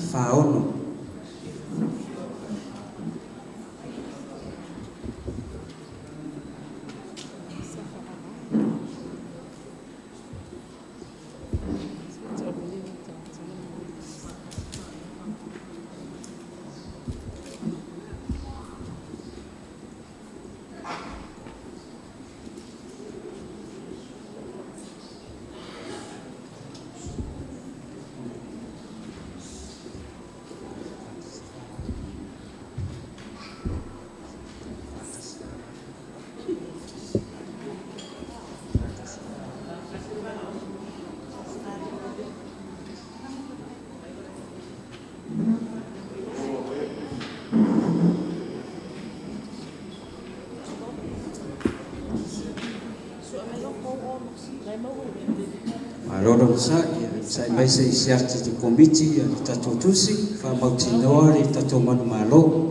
D: Malo le onosai, onosai mai se i siaki e le Komiti le tatou tusi, faamautinoa le tatou manumalo.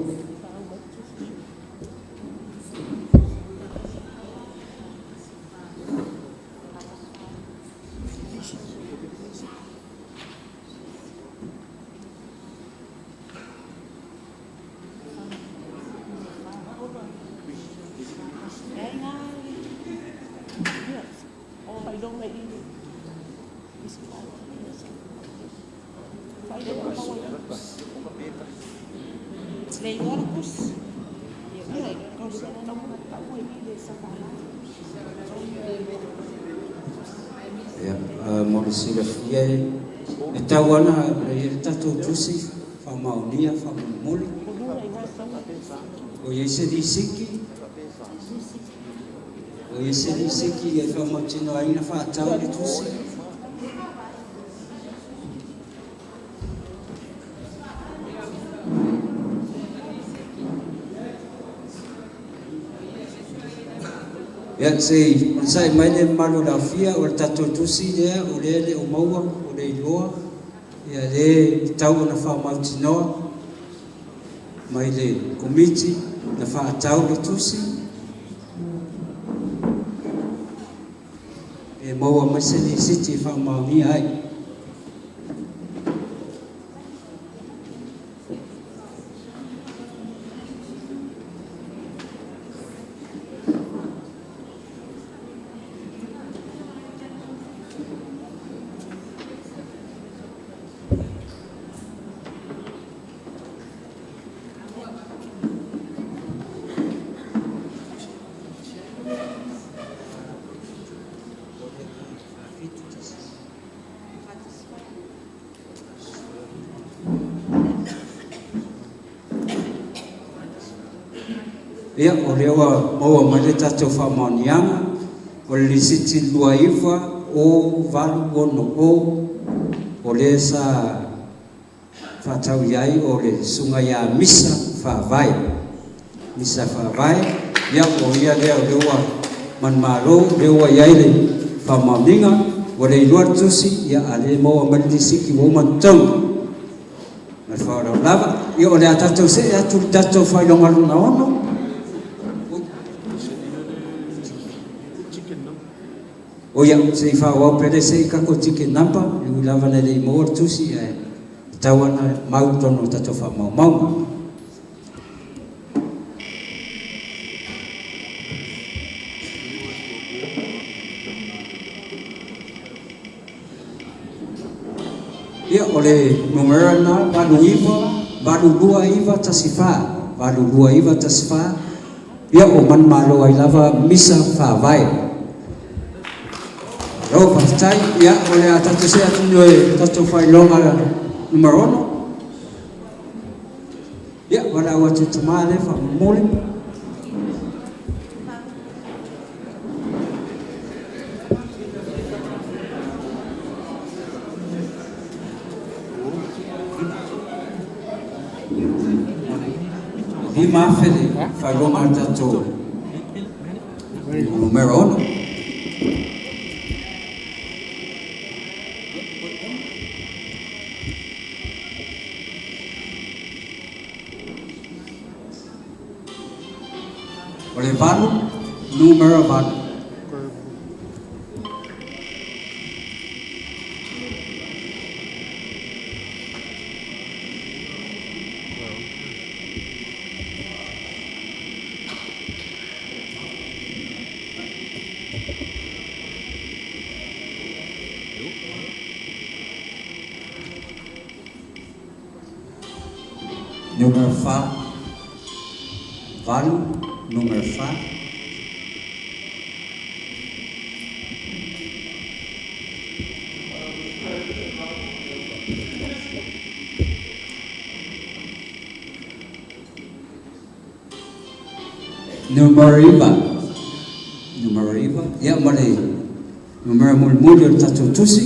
D: Ia, mo le silafia e tau ana i le tatou tusi faamaonia faamolemole. O i ai se lisiti, o i ai se lisiti e faamautinoaina faatau le tusi. Ia, se i onosai mai le mamalu o le aofia, o le tatou tusi lea, o lea e le o maua, o le iloa, ia lea e tau ona faamautinoa mai le Komiti na faatau le tusi, e maua mai se lisiti e faamaonia ai. Ia, o lea ua maua mai le tatou faamaoniaga, o le lisiti 29 O 8 6 O, o lea sa faatau i ai o le susuga ia Misa Faavae. Misa Faavae, ia o ia lea o lea ua manumalo, o lea ua i ai le faamaoniga, ua le iloa le tusi, ia a lea e maua mai le lisiti ua uma ona totogi. Ma le faaaloalo lava. Ia o le a tatou see atu i le tatou faailoga lona ono. O ia, se i faaauau pea le se i tatou ticket number, e ui lava ina le i maua le tusi, ae Tatau ona mau i totonu o tatou faamaumauga. Ia, o le numera lena, 89 829 14, 829 14, ia ua manumalo ai lava misa faavae. Malo faafetai. Ia, o le a tatou see atu i le tatou faailoga numera 6. Ia, valaau atu i le tamā lea faamolemole. 5,000 le faailoga a le tatou numera 6. O le 8, numera 8. Numera 4, 8, numera 4. Numera 9, numera 9, ia ma le numera mulimuli o le tatou tusi.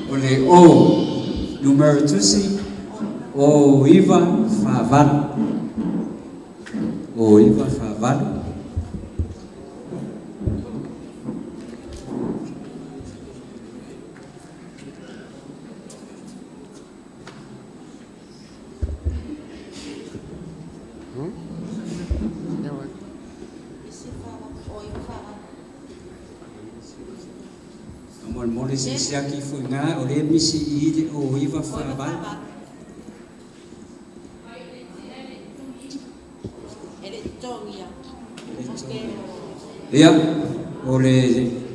D: O le O, numera tusi, O 9 4 8. O 9 4 8. Molemole se siaki fuiga o le misi i le O 9 4 8. Ia, o le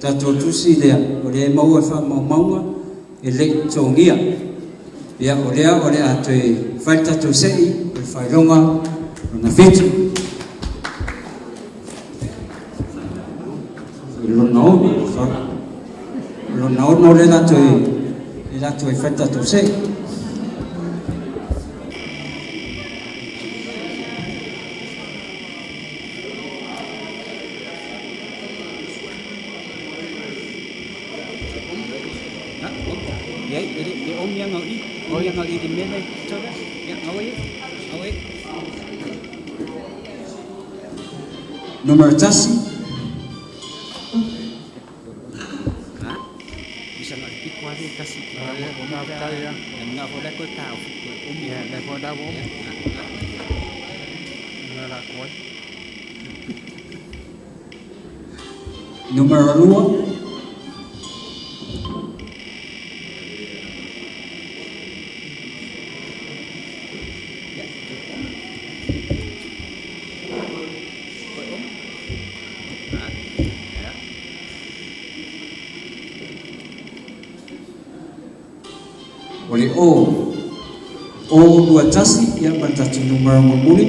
D: tatou tusi lea, o lea e maua e faamaumauga e le i totogia. Ia, o lea o le a toe fai le tatou se'i o le faailoga lona 7. Lona 6, lona 6 lea la toe fai le tatou se'i. Numera 1. Numera 2. O le O, O 2 1, ia ma le tatou numera mulimuli.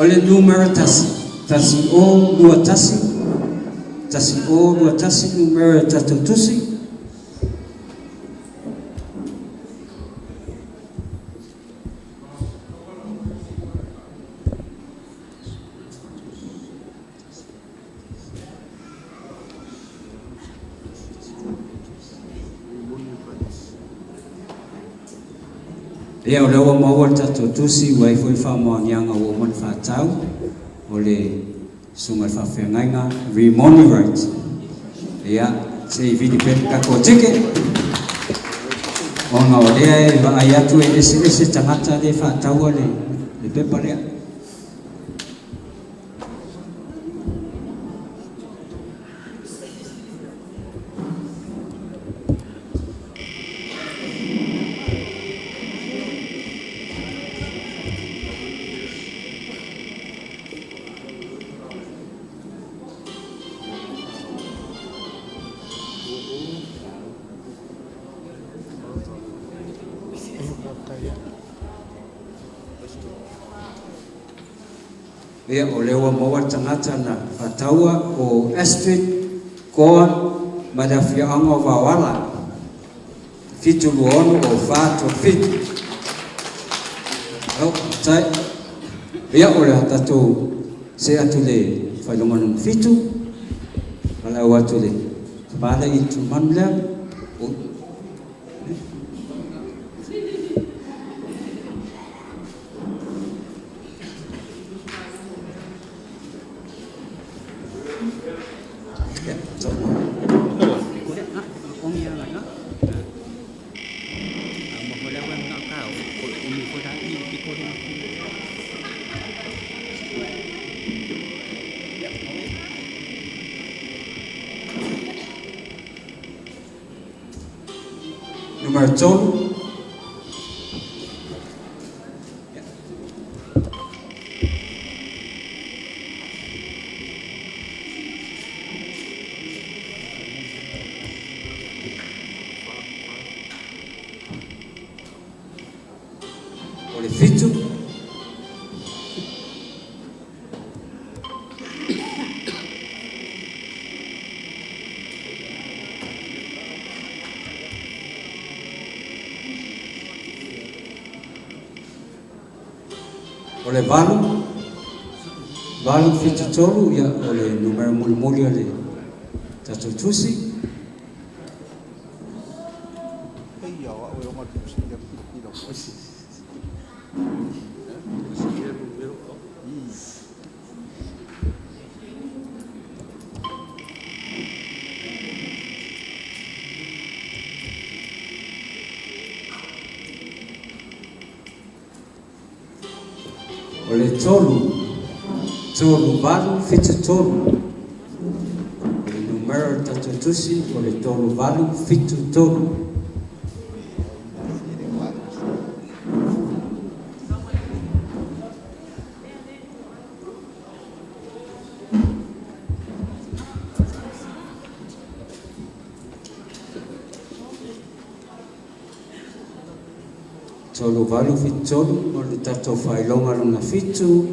D: O le numera 1, 1021, 1021 numera e tatou tusi. Ia, o lea ua maua le tatou tusi, ua i ai foi le faamaoniaga ua uma ona fa'atau, o le susuga i le faafeagaiga Rimoni Wright. Ia, se i vili pea le tatou ticket, ona o lea e vaai atu e eseese tagata lea e fa'ataua le pepa lea. Ia, o lea ua maua le tagata na fa'ataua, o Astrid Goan ma le afioaga o Vaoala, 726 o 437. O tai. Ia, o le a tatou see atu i le faailoga lona fitu, valaau atu i le tamā lea i tumanu lea. Ia, Numera 3. O le 7. O le 8, 873, ia, o le numera mulimuli o le tatou tusi. O le 3, 3873, o le numera o le tatou tusi, o le 3873. 3873, o le tatou faailoga lona fitu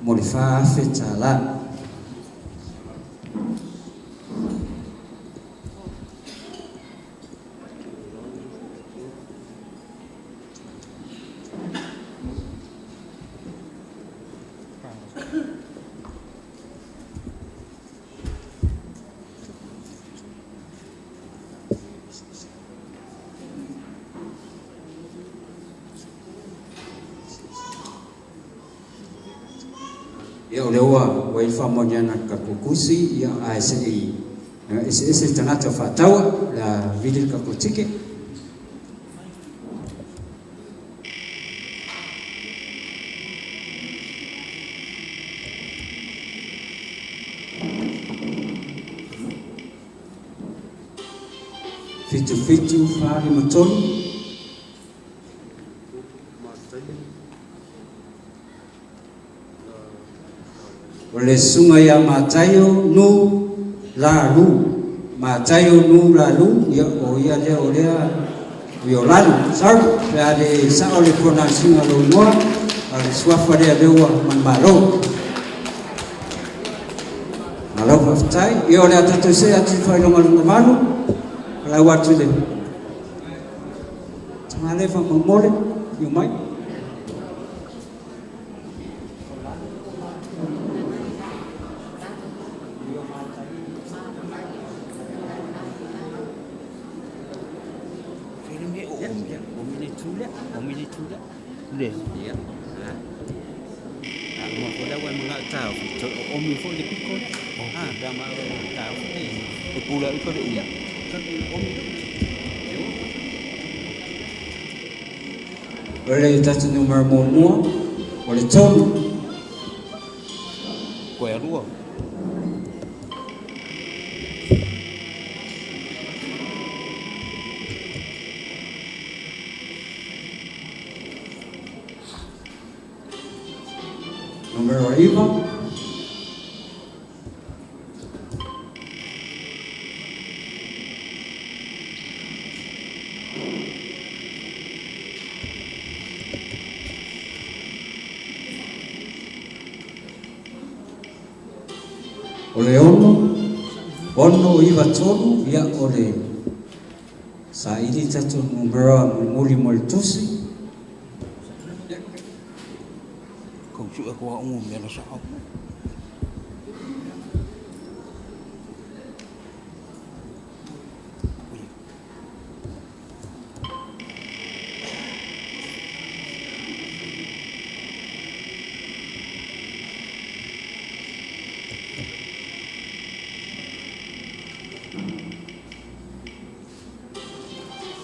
D: mo le $4,000. Ia, o lea ua i le faamaoniaga le tatou tusi, ia, ae se i eseese le tagata fa'ataua la vili le tatou ticket. 7743. O le susuga ia Mataio Nu Lalu. Mataio Nu Lalu, ia, o ia lea o lea o Lalu. Sorry, pe a le sa'o le pronounce ina o lou igoa. A o le suafa lea lea ua manumalo. Malo faafetai. Ia o le a tatou see atu i le faailoga lona valu. Valaau atu i le tama lea faamolemole, afio mai. O le tatou numera muamua, o le 3.
E: Koe alua.
D: Numera 9. O le 6, 6, 9, 3, ia o le saili tatou numera mulimuli mo le tusi.
E: Kau sue koa ungu mea la sao.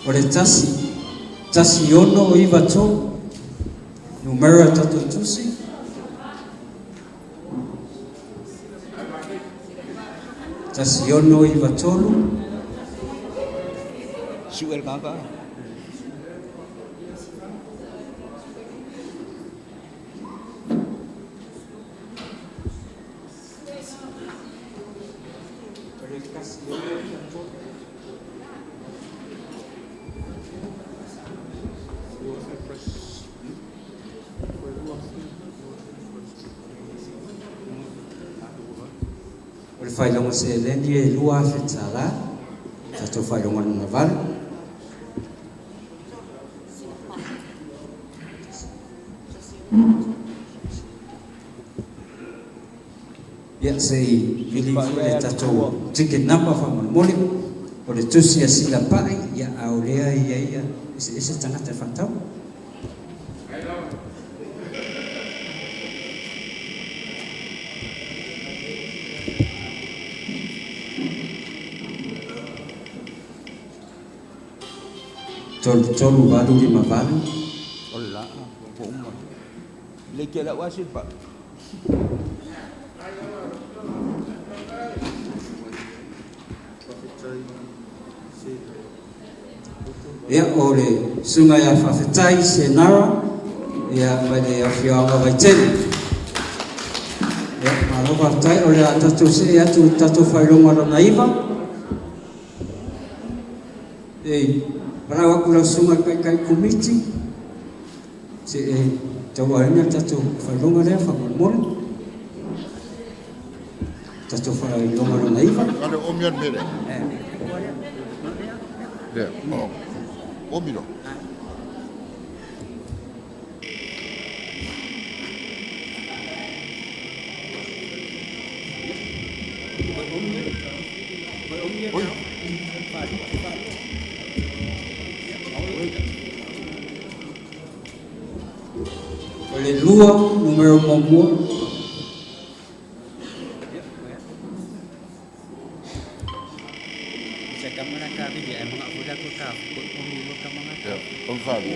D: O le 1, 1, 6, 9, 3, numera tatou tusi. 1, 6, 9, 3.
E: Sue le kaka.
D: O le faailoga seleni e 2,000 tala, tatou faailoga lona 8. Ia se i vili foi le tatou ticket number faamolemole. O le tusi a Sila Pai, ia a o lea ia ia eseese tagata e faatau. 3 3 8 5 8.
E: O le la, ko uma. Le ke la wasi pa.
D: Ia o le susuga ia Faafetai Senara, ia mai le afioaga Vaitele. Ia malo faafetai. O le a tatou see atu i le tatou faailoga lona 9. E valaau atu lau susuga i le taitai komiti, se e tauaina le tatou faailoga lea faamolemole. Tatou faailoga lona 9.
A: Ale o mi mele. Le, o. O mi lo. Oi.
D: O le 2, numero muamua.
A: Ya, o fa lu.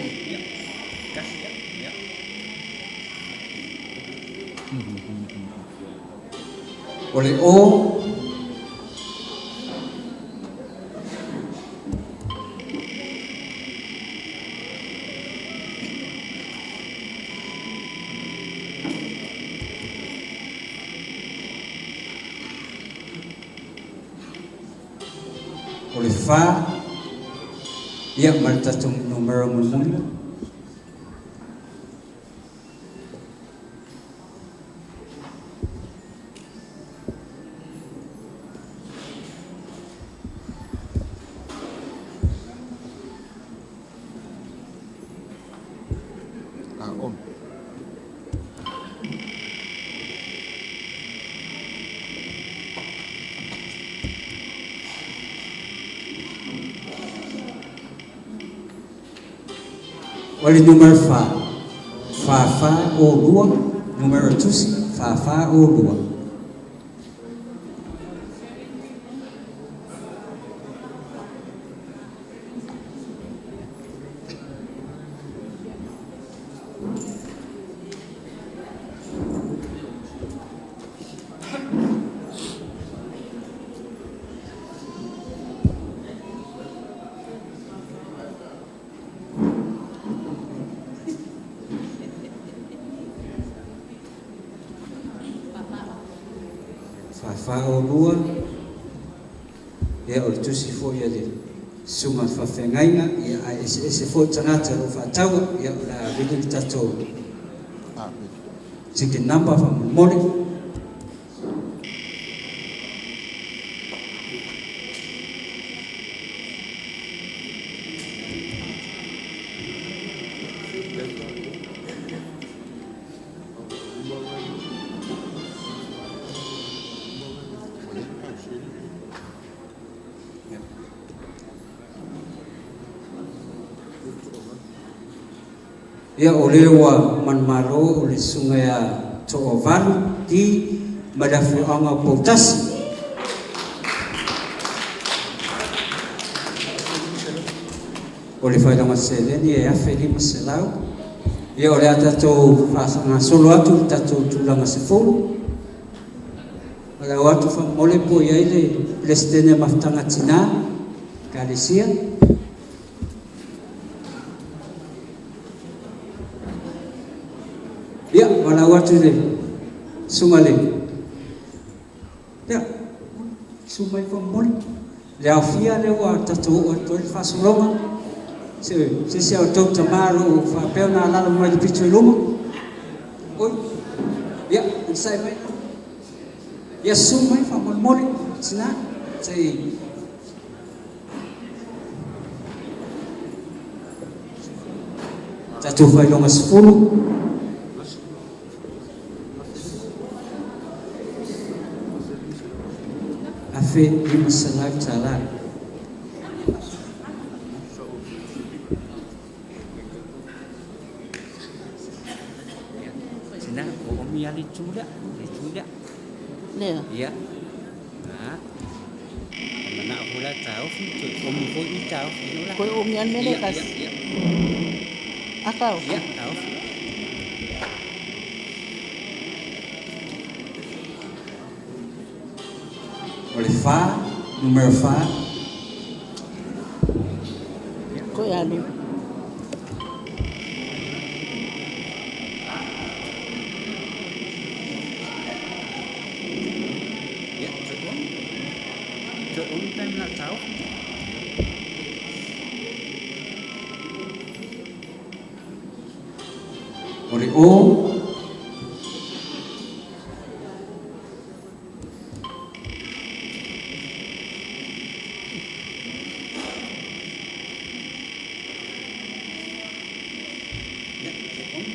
D: O le O, o le 4, ia ma le tatou numera mulimuli. O le numera 4, 4402, numera tusi 4402. 4402, ia o le tusi foi a le susuga i le faafeagaiga, ia ae eseese foi tagata o lo o faataua, ia o le a vili le tatou ticket number faamolemole. Ia, o lea ua manumalo o le susuga ia Toavalu D mai le afioaga o Poutasi. O le faailoga seleni e 1500. Ia, o le a tatou faagasolo atu i le tatou tulaga 10. O le au atu faamolemole po o i ai le Peresetene Mafutaga Tina, Ekalesia. Ia, valaau atu i le susuga i le Ia, susu mai faamolemole. Le aofia lea ua tatou oo atu ai le faasologa. Se isi a outou tama o lo o faapea ona alaala mai le pito i luma. Oi, ia, onosai mai. Ia, susu mai faamolemole, tina, se i tatou faailoga 10. $1500.
E: Tina, o omi lava le itu lea, le itu lea.
F: Lea.
E: Ia. Ha. Manao foi la taofi, toe omi foi i taofi no la.
F: Koe omi lava le mea lea e tasi.
E: Ia, ia.
F: A taofi.
E: Ia, taofi.
D: O le 4, numera 4.
F: Koe alu.
E: Ia, toe omi. Toe omi taimi la taofi.
D: O le O.
E: Ia, toe omi.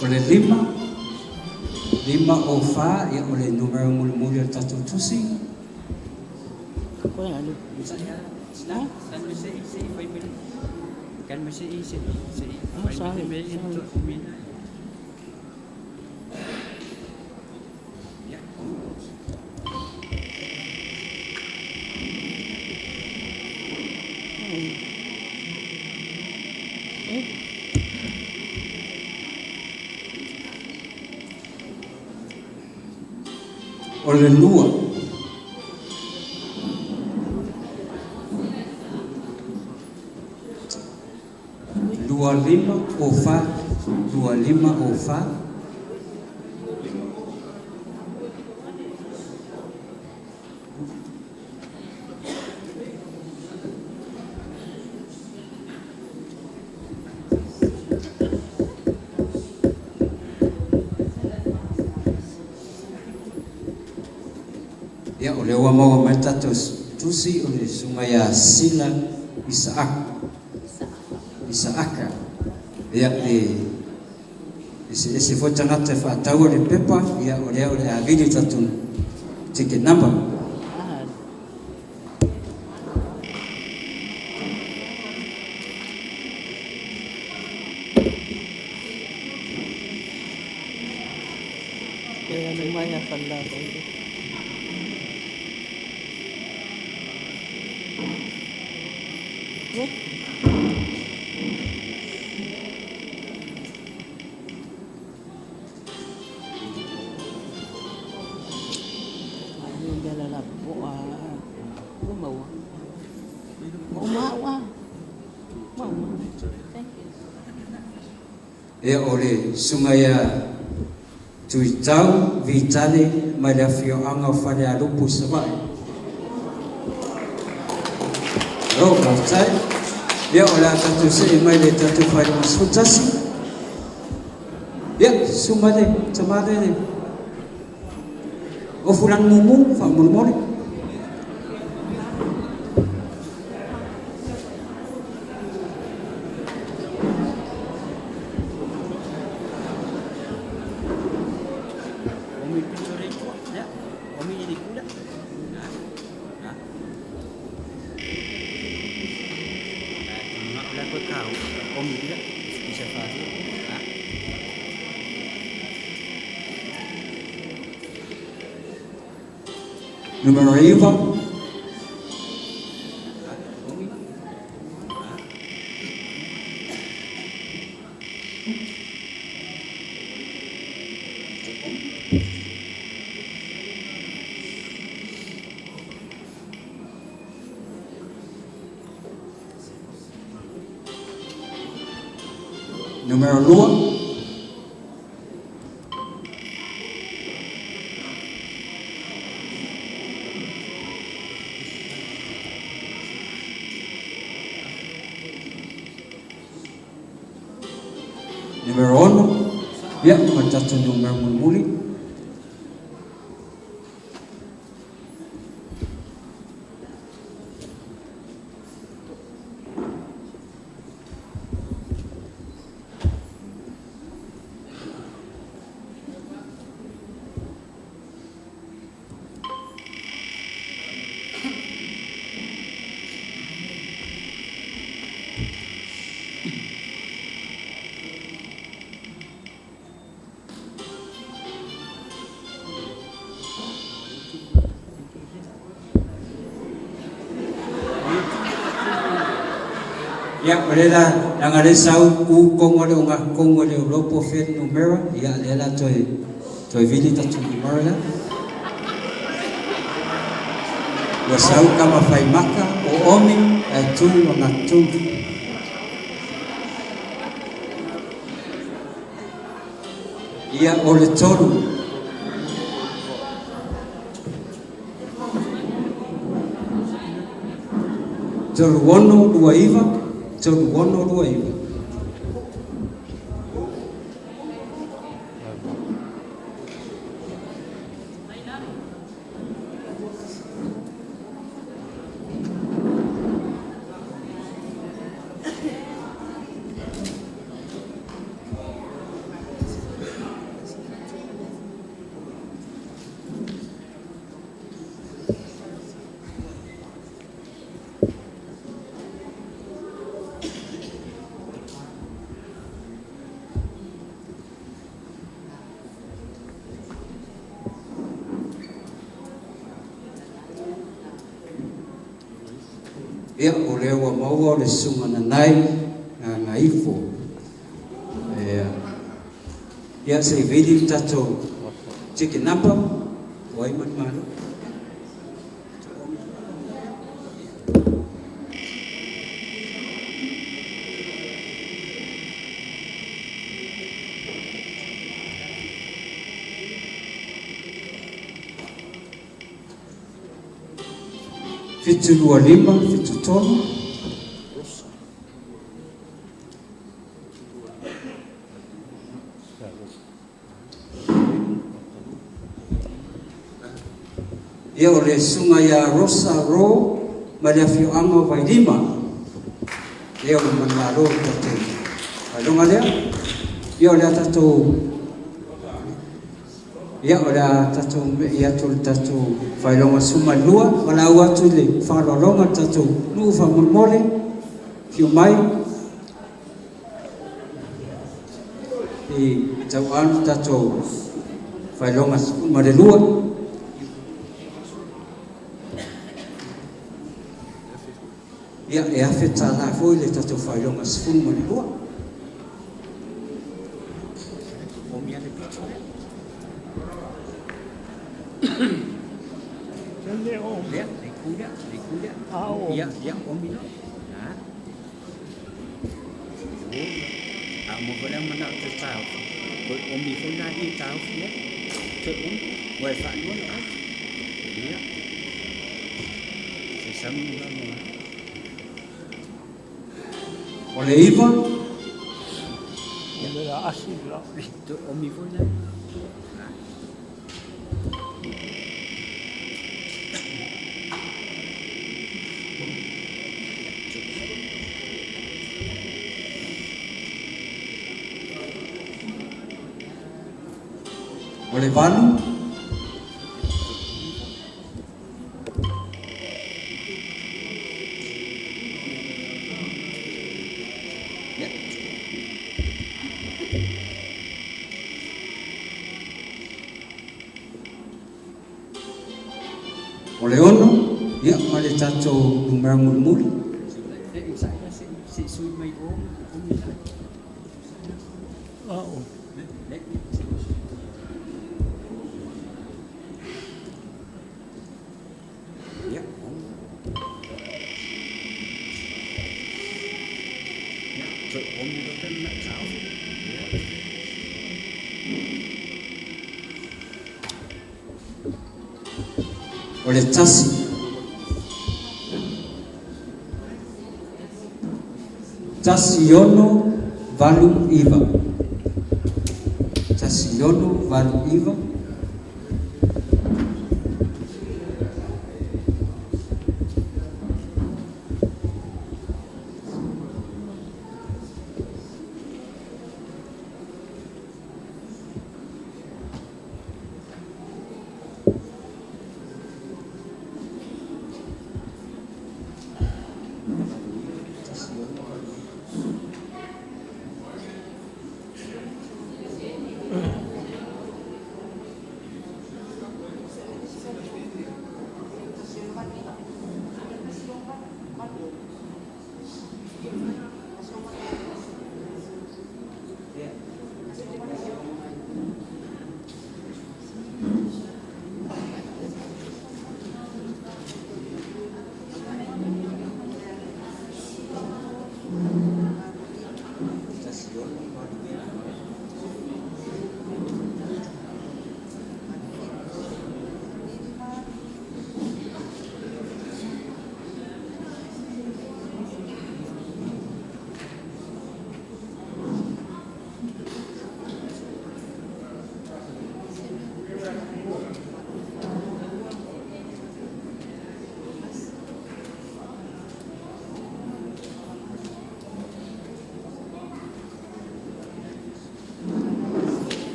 D: O le 5, 5 o 4, ia o le numera mulimuli o le tatou tusi.
F: Koe alu.
E: Tina, kan me se i se i fai mai. Kan me se i se se i
F: Oh,
E: fai mai
F: sorry,
E: le mea ia
F: sorry.
E: toe omi na. Ia, omi.
F: Eh,
D: O le 2. 25 o 4, 25 o 4. Ia, o lea ua maua mai le tatou tusi o le susuga ia Sila Isaak. Isaaka. Ia, e eseese foi tagata e faataua le pepa, ia o lea o le a vili tatou ticket number.
F: Ah, Toe alu mai a Falelatai.
D: Ia o le susuga ia Tuitau Vitale mai le afioaga o Falealupo i Savaii. Malo faafetai. Ia o le a tatou se'e mai le tatou faailoga 11. Ia, susu mai le tama lea le ofu lanu mumu faamolemole.
E: Omi pito le tua. Ia, omi i le kula. Ha. Ha. La ko kau. Omi bila. Isa fa. Ha.
D: Numero 9.
E: Omi.
D: Numero 2. Numero 6. Ia, ma le tatou numero mulimuli. Ia, o le la laga le sau u kongo le o gakongo le ulopo fe le numera. Ia, lea la toe toe vili tatou numera lea. Ua sau kama faimaka o omi ae tu lona tu. Ia, o le tolu. 3629, 3629. Ia, o lea ua maua o le susuga Nanai Gagaifo. Ia, ia se i vili le tatou ticket number o ai manumalo. 725 73. Ia, o le susuga ia Rosa Ro ma le afioaga o Vailima. Ia, o le manumalo o le tatou faailoga lea. Ia, o le a tatou ia o le a tatou me'i atu le tatou faailoga 12 ma lau atu i le faaaloaloga le tatou nuu faamolemole fiu mai i tauaanu tatou Faailoga 12. Ia, e $1,000 foi le tatou faailoga 12. O le 9. O le 8. O le 6, ia, ma le tatou numera mulimuli. O le 1. 1 6 8 9. 1 6 8 9.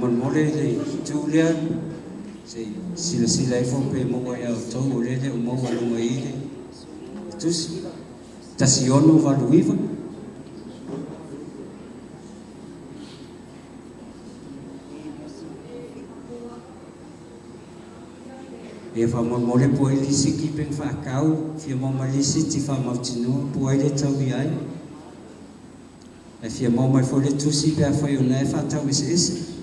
D: Molemole le itu lea se silasila ifo pe maua ia outou o lea le o maua luga i le tusi 1 6 8 9. E faamolemole po ai lisi keeping faakau fia maua ma lisi ti faamautinoa po ai le tau i ai. E fia maua mai foi le tusi pe afai o na e faatau eseese.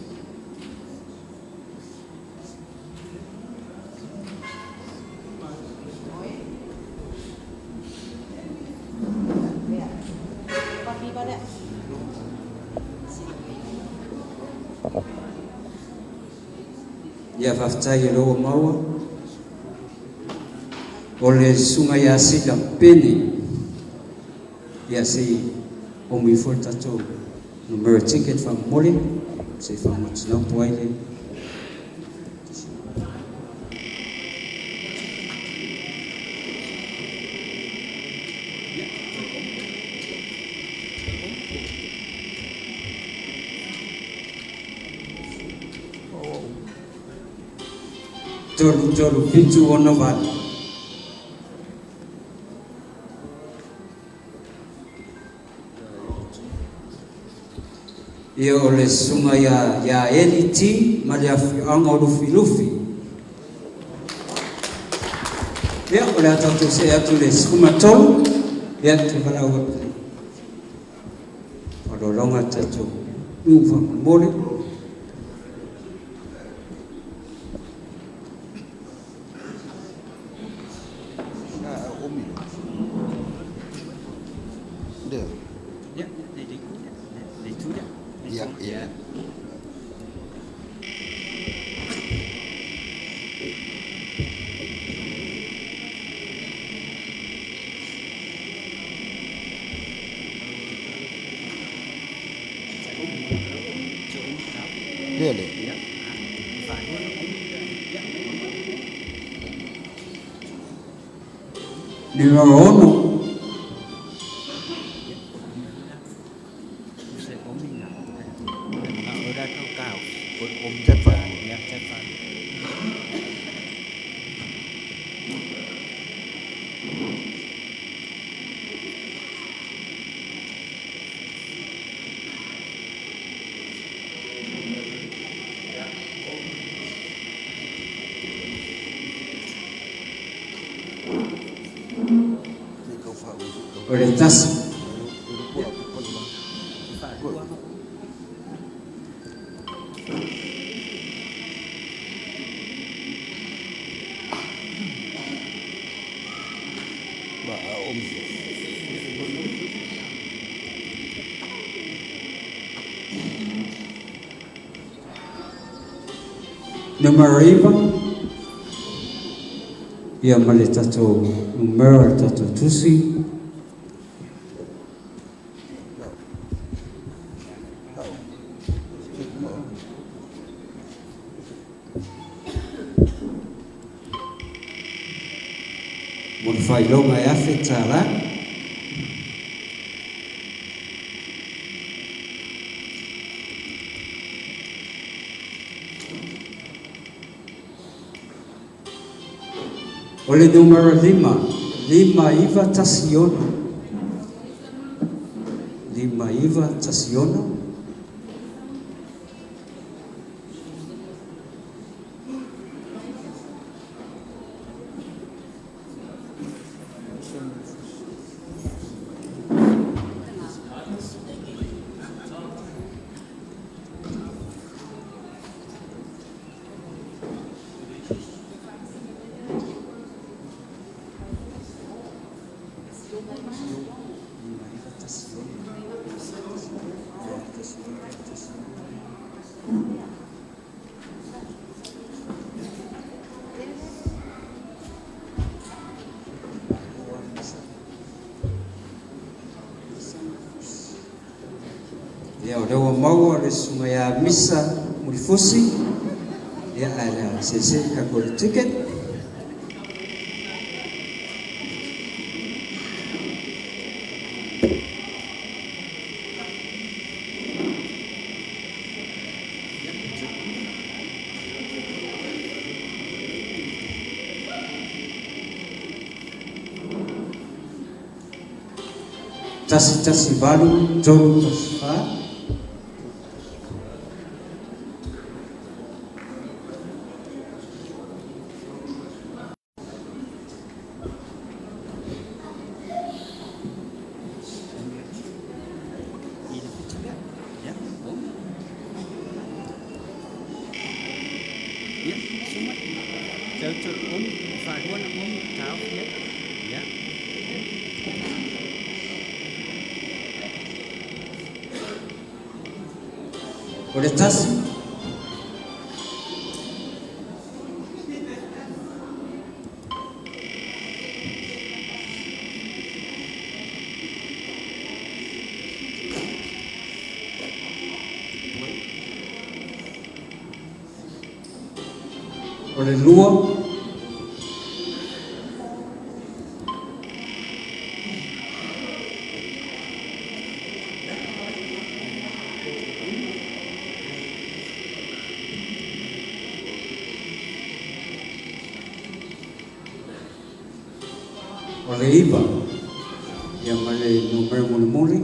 D: Ia faafetai e ua maua. O le susuga ia Sila Pene. Ia se i omi foi le tatou numera ticket faamolemole se i faamautinoa po ai le 3 3 7 6 8. Ia o le susuga ia Eli T ma le afioaga o Lufilufi. Ia o le a tatou see atu i le 13. Ia te valaau atu i faaaloaloga le tatou nuu faamolemole.
E: Ia, le itu lea, le itu lea.
A: Ia. Lea le.
E: Ia, faalua na omi. Ia.
D: Numero 6.
E: Se omi na. Mana'o latou taofi o le omi.
A: Tepa.
E: Ia, tepa.
D: O le 1.
E: Faalua na omi.
D: Numero 9. Ia ma le tatou numero o le tatou tusi. Mo le faailoga e $1,000. O le numero 5, 5916. 5916. Ia, o lea ua maua le susuga ia Misa Mulifusi. Ia, ae le a seesee tatou le ticket. 1 1 8 3 1 4.
E: I le 7 lea. Ia, omi. Ia, suma. Tau omi, faalua na omi, taofi ai. Ia.
D: O le 1. O le 2. O le 9. Ia ma le numero mulimuli.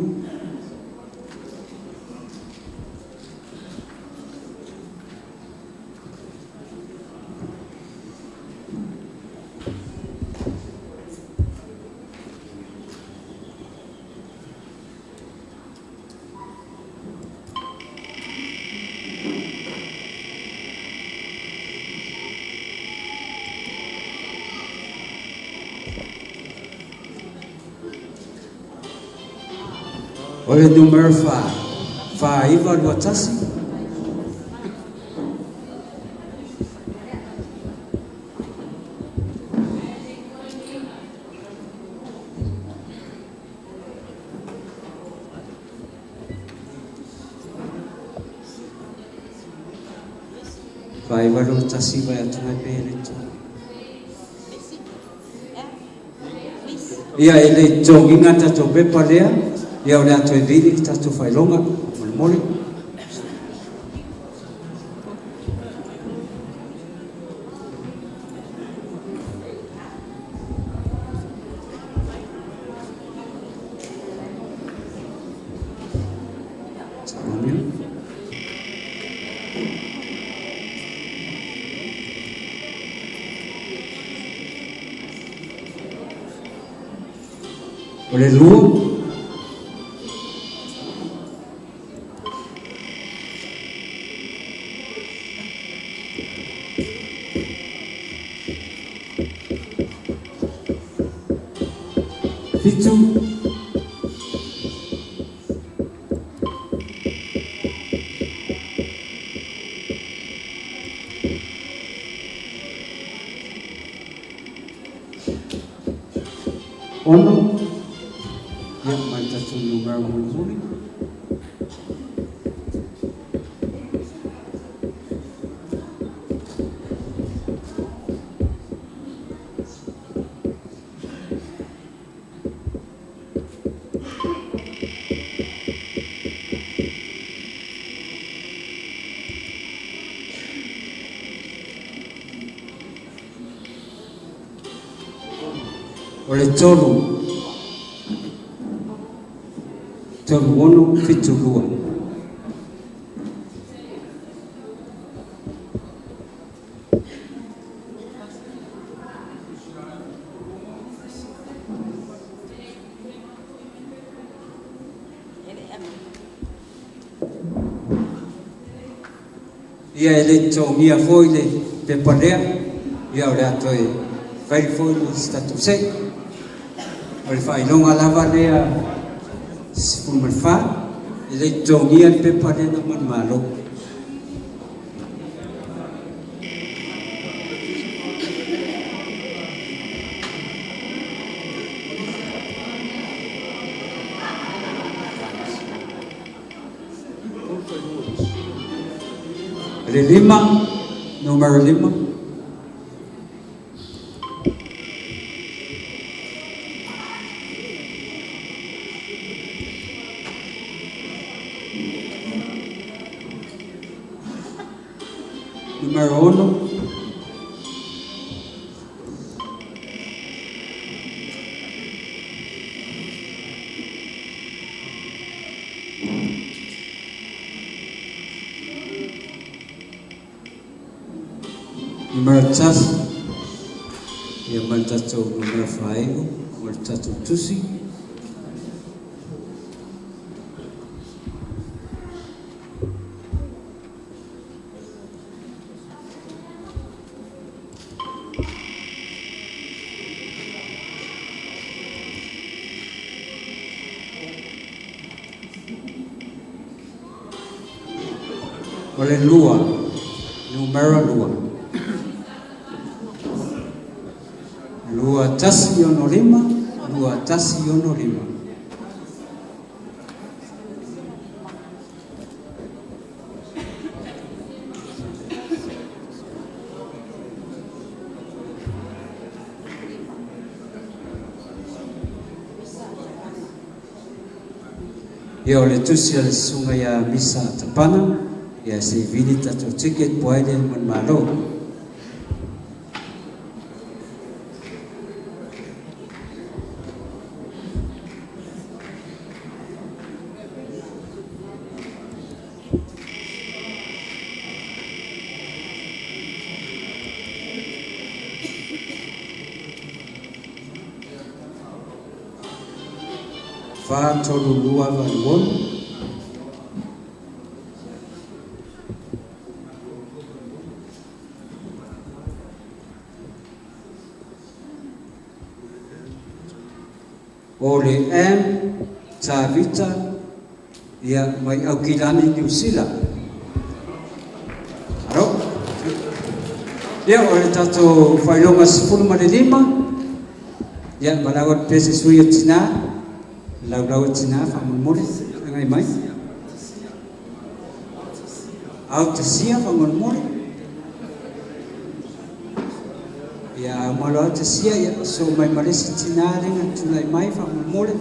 D: O le numera fa, 4921. 4921 vai atu mai pe le tu. Ia e le togiga tatou pepa lea, ia o le ato e vili le tatou faailoga molemole. O le lua, 7, 6, ia ma le tatou numera mulimuli. O le 3, 3, 6, 7, 2. Ia e le togia foi le pepa lea, ia o le ato e fai foi le status se. O le faailoga lava lea 14, e le togia le pepa lea na manumalo. Le 5, numero 5. Numero 1. Numero 1, ia ma le tatou numera faaiu, ma le tatou tusi. O le 2, numera 2. 2 1 6 5, 2 1 6 5. Ia o le tusi a le susuga ia Misa Tapana, ia se i vili tatou ticket po ai le manumalo. 4, 3, 2, 8, 6. O le M, Tavita, Ia, mai Aukilani, Niu Sila. Alo. Ia, o le tatou faailoga 15, ia, valaau atu pea se sui o tinā, laulau o tinā, faamolemole, agai mai. Autasia, faamolemole. Ia, a uma loa autasia, ia, sosoo mai ma le isi tinā lea na tulai mai, faamolemole.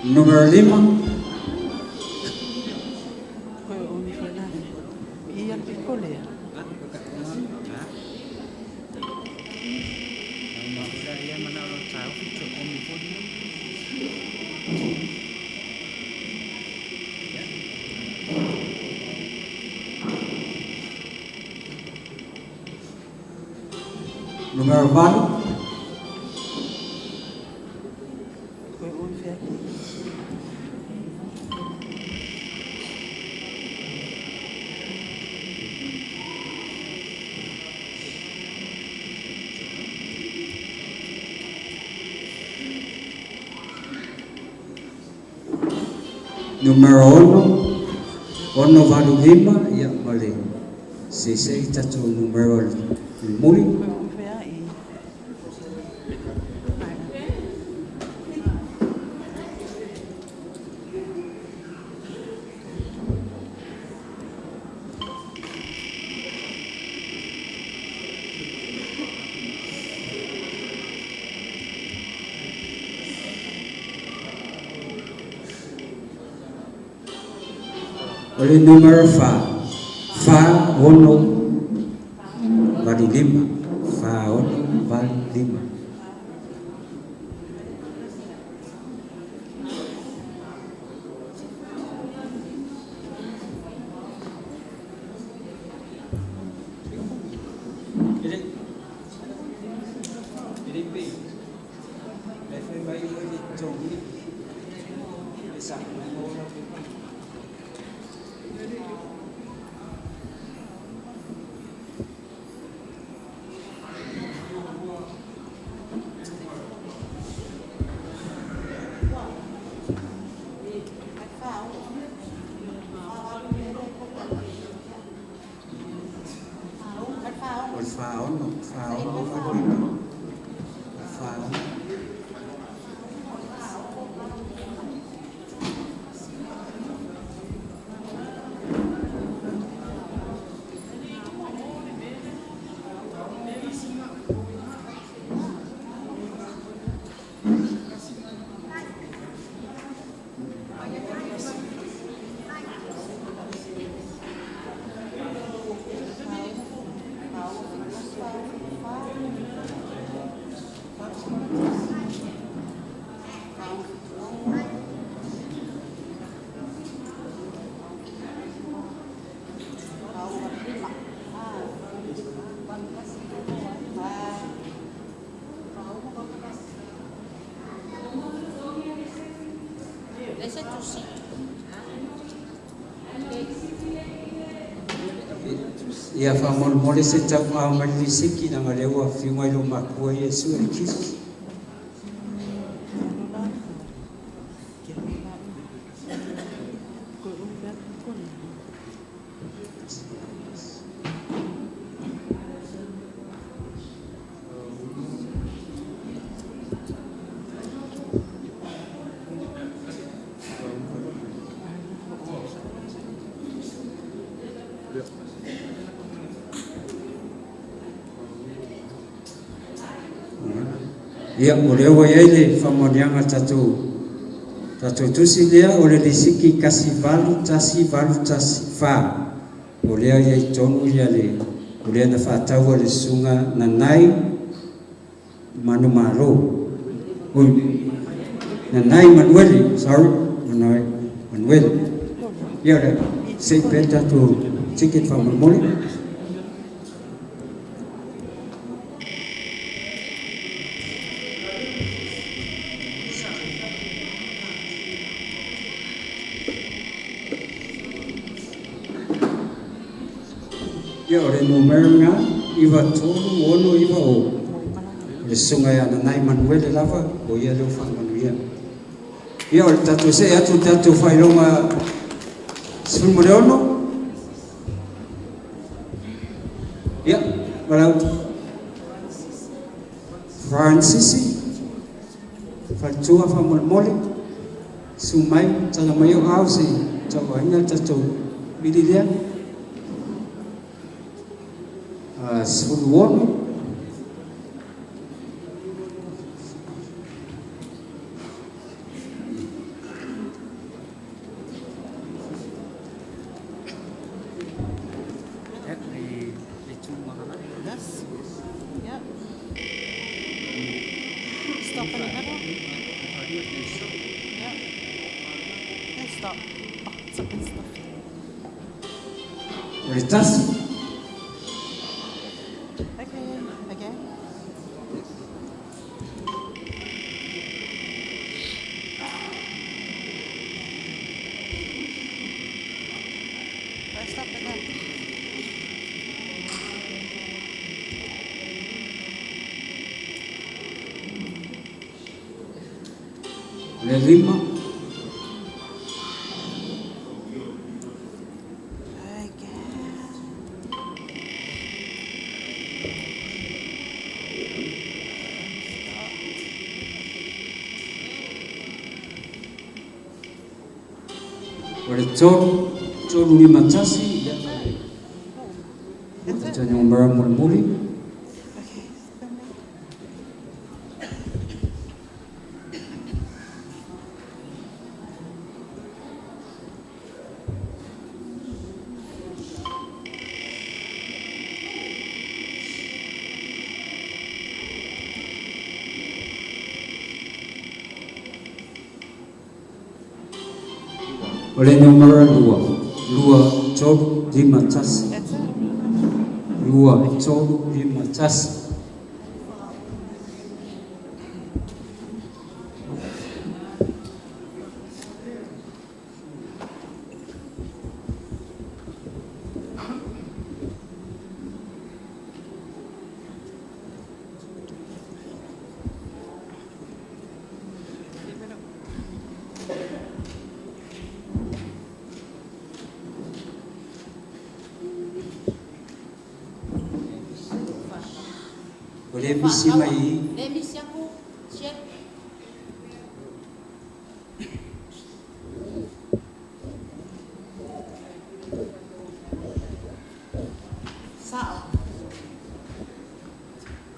D: Numero 5. Numero 8. Numero 6, 6 8 5, ia ma le seisei tatou numero mulimuli. O le numero 4, 4 6 8 5, 4 6 8 5. O le 46, 46 8 5. 46. Ia faamolemole se tauao mai le lisiki leaga o lea ua afio mai lou makua Iesu e le kisi. Ia, o lea ua i ai le faamaoniaga a le tatou tatou tusi lea, o le lisiti 181814, o lea e i ai tonu ia le, o lea na faataua le susuga Nanai Manumalo. Oi, Nanai Manuele, sorry, Nanai Manuele. Ia, o le se i pea le tatou ticket faamolemole. Ia, o le numera lena, 93690. O le susuga ia Nanai Manuele lava, o ia lea ua faamanuia. Ia, o le tatou see atu i le tatou faailoga 16. Ia, valaau Francis, faletua faamolemole, susu mai, tala mai o ao se i tauaina le tatou vili lea. 16.
F: Yes. Yep. Stop in the middle. Yep. And stop. Oh, it's a stop.
D: O le 1.
F: Okay. Again. Let's stop again.
D: O le 5.
F: Again. Stop.
D: O le 3, 351. Ia,
F: That's it.
D: tatou numera mulimuli.
F: Okay. Spin me.
D: O le numera 2, 2351.
F: That's it.
D: 2351. O le misi mai.
G: Le misi aku, check. Sao.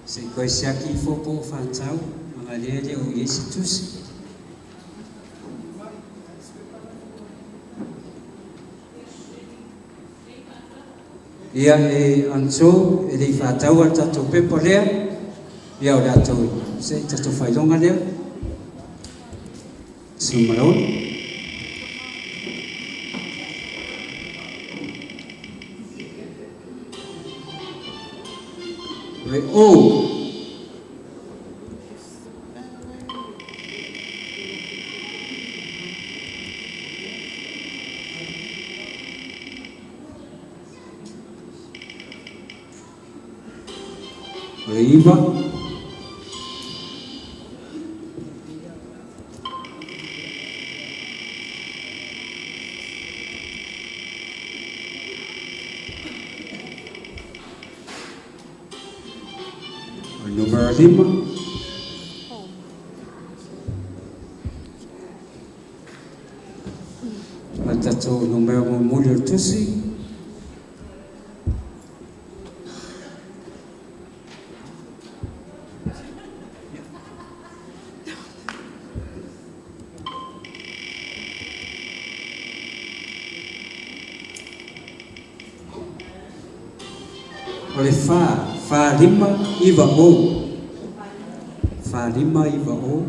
D: Se i koe siaki ifo po o whātau, mga lea lea o i ai se tusi. Ia, e anso, e le i whātau a le tatou pepa lea, ia o le atou se i tatou faailoga lea. Sumalaulu. O le O. O le 9. O le numera 5. O le tatou numera mulimuli o le tusi. O le fa, fa lima iva o. Fa lima iva o.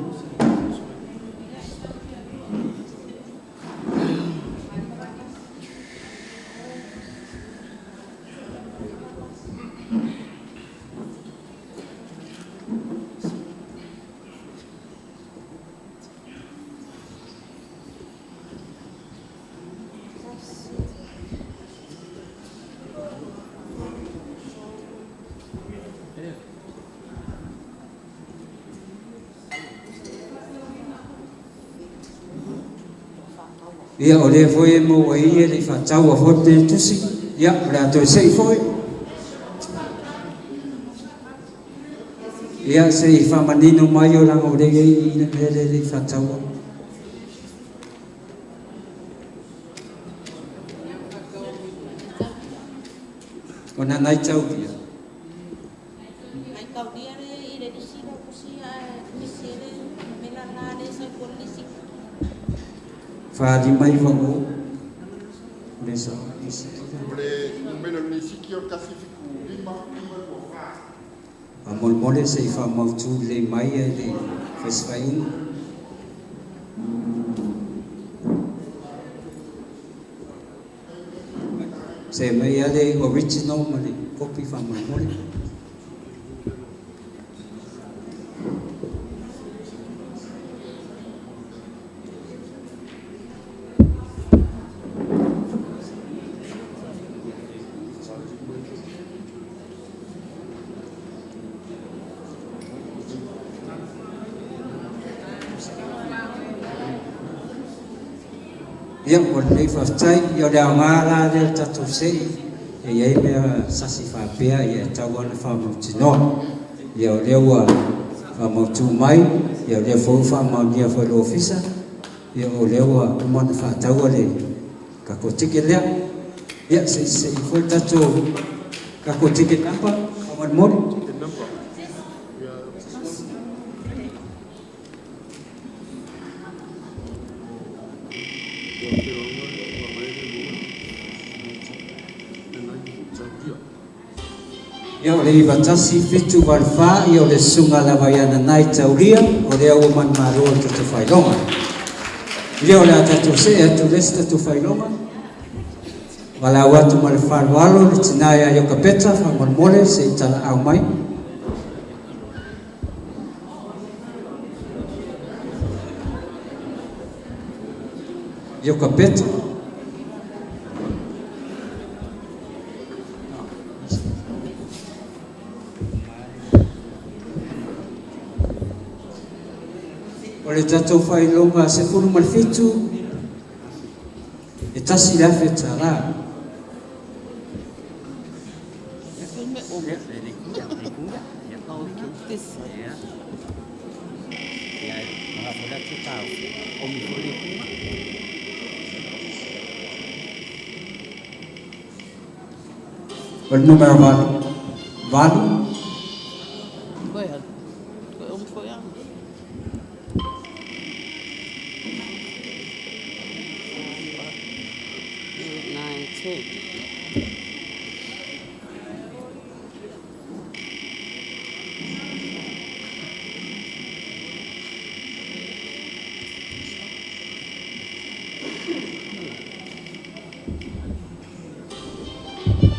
D: Ia, o lea foi e maua ai e le i faataua foi lenei tusi. Ia, o le a toe se'i foi. Ia, se i faamanino mai o leaga o lea e i ai i i le mea lea e le i faataua. O nana i taulia. 459 o le sa isi.
A: O le numera o le lisiti o le 175 524.
D: Faamolemole se i faamautu lelei mai ae le i fai se faaiuga. Se mai lava le original ma le copy faamolemole. Ia, ua lelei faafetai. Ia, o le aoga la lea o le tatou se'i e i ai mea sasi faapea, ia e tatau lava ona faamautinoa. Ia, o lea ua faamautu mai, ia o lea foi ua faamaonia foi e le Ofisa, ia o lea ua uma ona faataua le tatou ticket lea. Ia, se i se'i foi le tatou ticket number faamolemole. Ia, o le 91784, ia o le susuga lava ia Nanai Taulia, o lea ua manumalo i le tatou faailoga. Ia, o le a tatou see atu i le isi tatou faailoga. Valaau atu ma le faaaloalo le tina ia Iokapeta, faamolemole se i talaau mai. Iokapeta. O le tatou faailoga 17, e $1,000. O le numera valu, valu.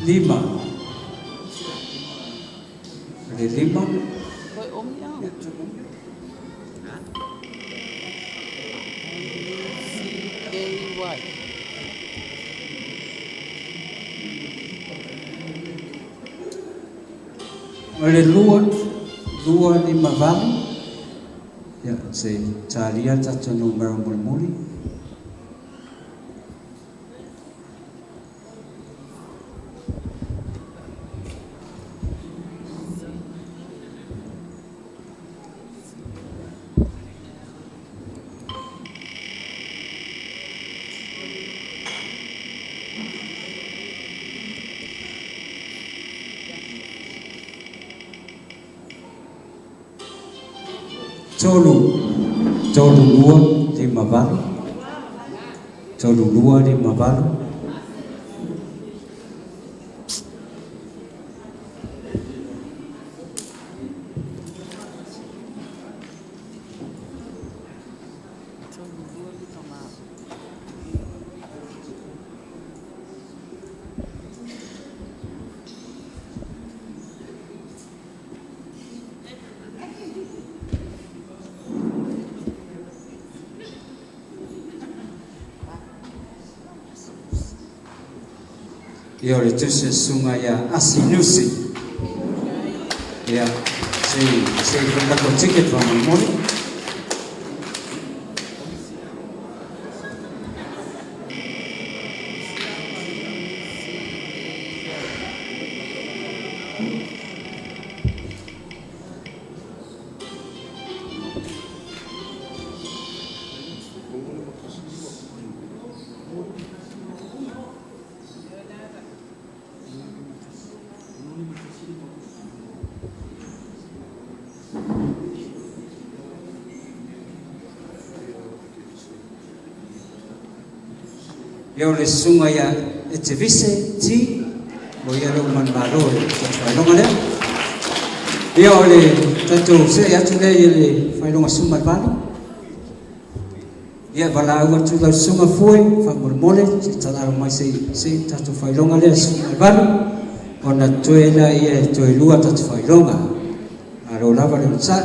D: Lima. O le lima. O le lua, lua lima valu. Ia, se i talia le tatou numera mulimuli. Tolu, tolu lua lima valu. Tolu lua lima valu. Ia o le tusi a le susuga ia Asi Nusi. Ia, se i, se i fai tatou ticket faamolemole. Ia o le susuga ia Etevise T, o ia lea ua manumalo i le faailoga lea. Ia o le tatou se'e atu lea i le faailoga 18. Ia valaau atu lau susuga Fue faamolemole se i tatalo mai se i se'e le tatou faailoga lea 18 ona totoe lea e toe lua tatou faailoga. Malo lava le onosai.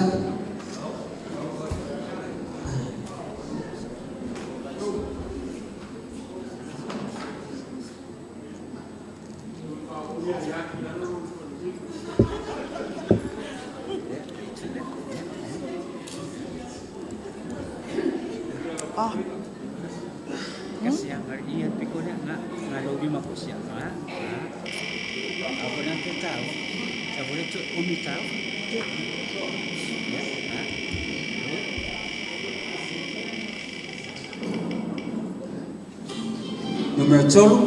D: Numera tolu.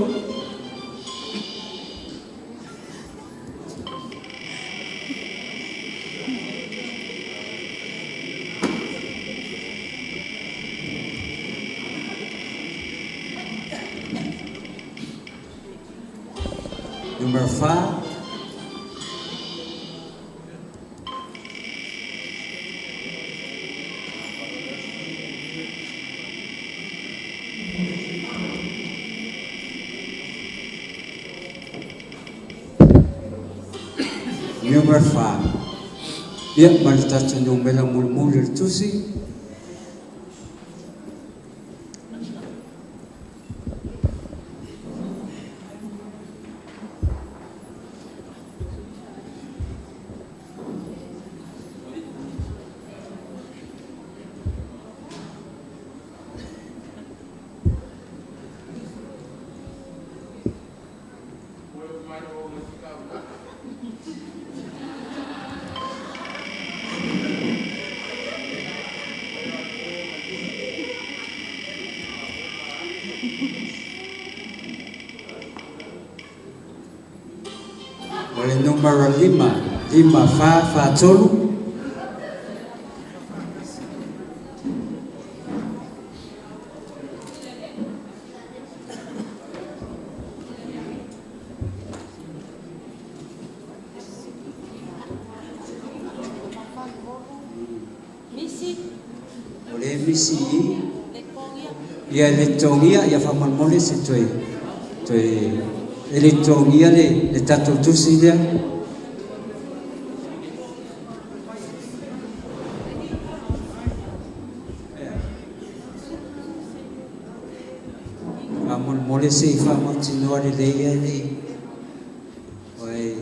D: Numera fa. Numera fa. Ia, ma le tatou numera mulimuli o le tusi. O le numera lima, lima, fa, fa, tolu.
G: Misi.
D: O le misi i. Ia le togia, ia faamolemole se toe, toe, e le togia le, le tatou tusi lea. Faamolemole se i faamautinoa lelei ia le oi.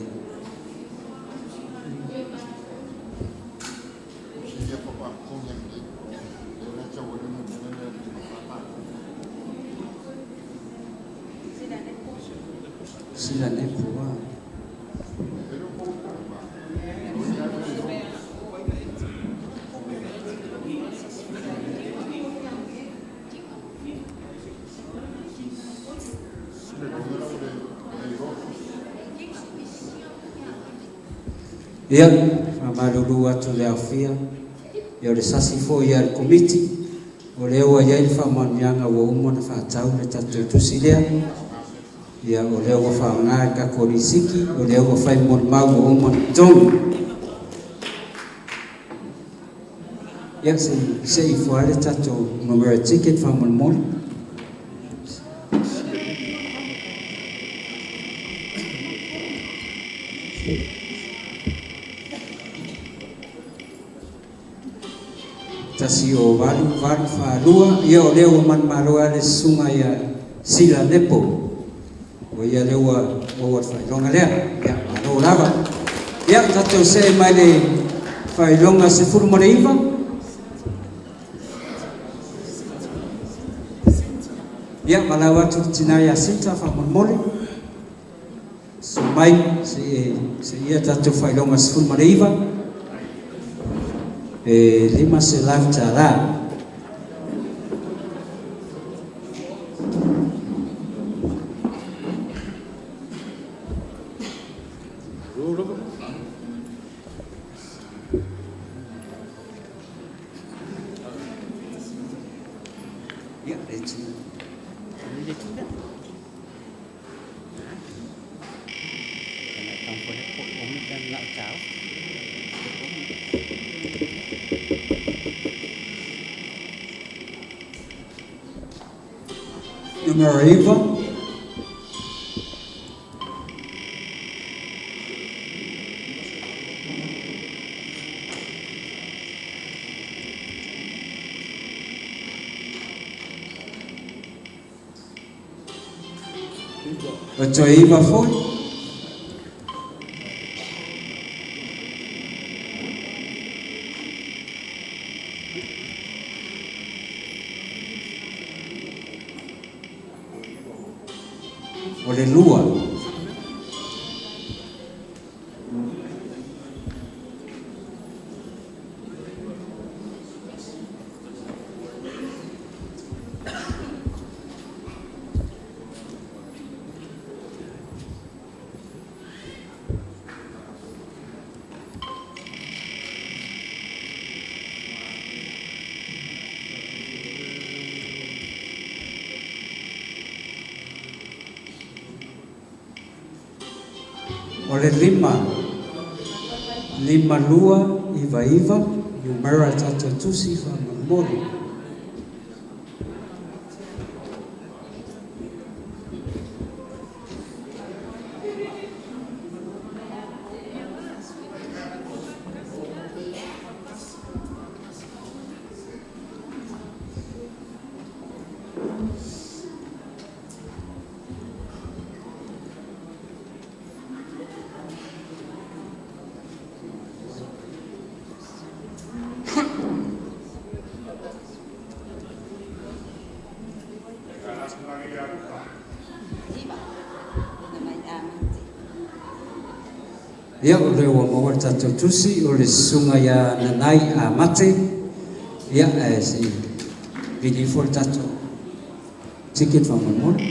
D: Sila nepo a. Ia, faamalulu atu le aofia, ia o le sasi foi ia le Komiti, o lea ua i ai le faamanuiaga ua uma ona faatau le tatou tusi lea. Ia, o lea ua faaaoga le tatou lisiti, o lea ua fai molimau ua uma ona totogi. Ia, se i see ifo lava le tatou numera ticket faamolemole. Tasi o valu valu fa lua, ia o lea ua manumalo lava le susuga ia Sila Nepo. Ua ia lea ua maua le faailoga lea. Ia, malo lava. Ia, tatou see mai le faailoga 19. Ia, valaau atu i le tina ia Sita faamolemole. Susu mai seia tatou faailoga 19 e $500. Ia, le tina.
E: Le tina.
D: Numero 9. O toe 9 foi. O le 2. O le 5, 5 2 9 9, numera tatou tusi faamolemole. Ia, o lea ua maua le tatou tusi, o le susuga ia Nanai Amate. Ia, e se i vili ifo le tatou ticket faamolemole.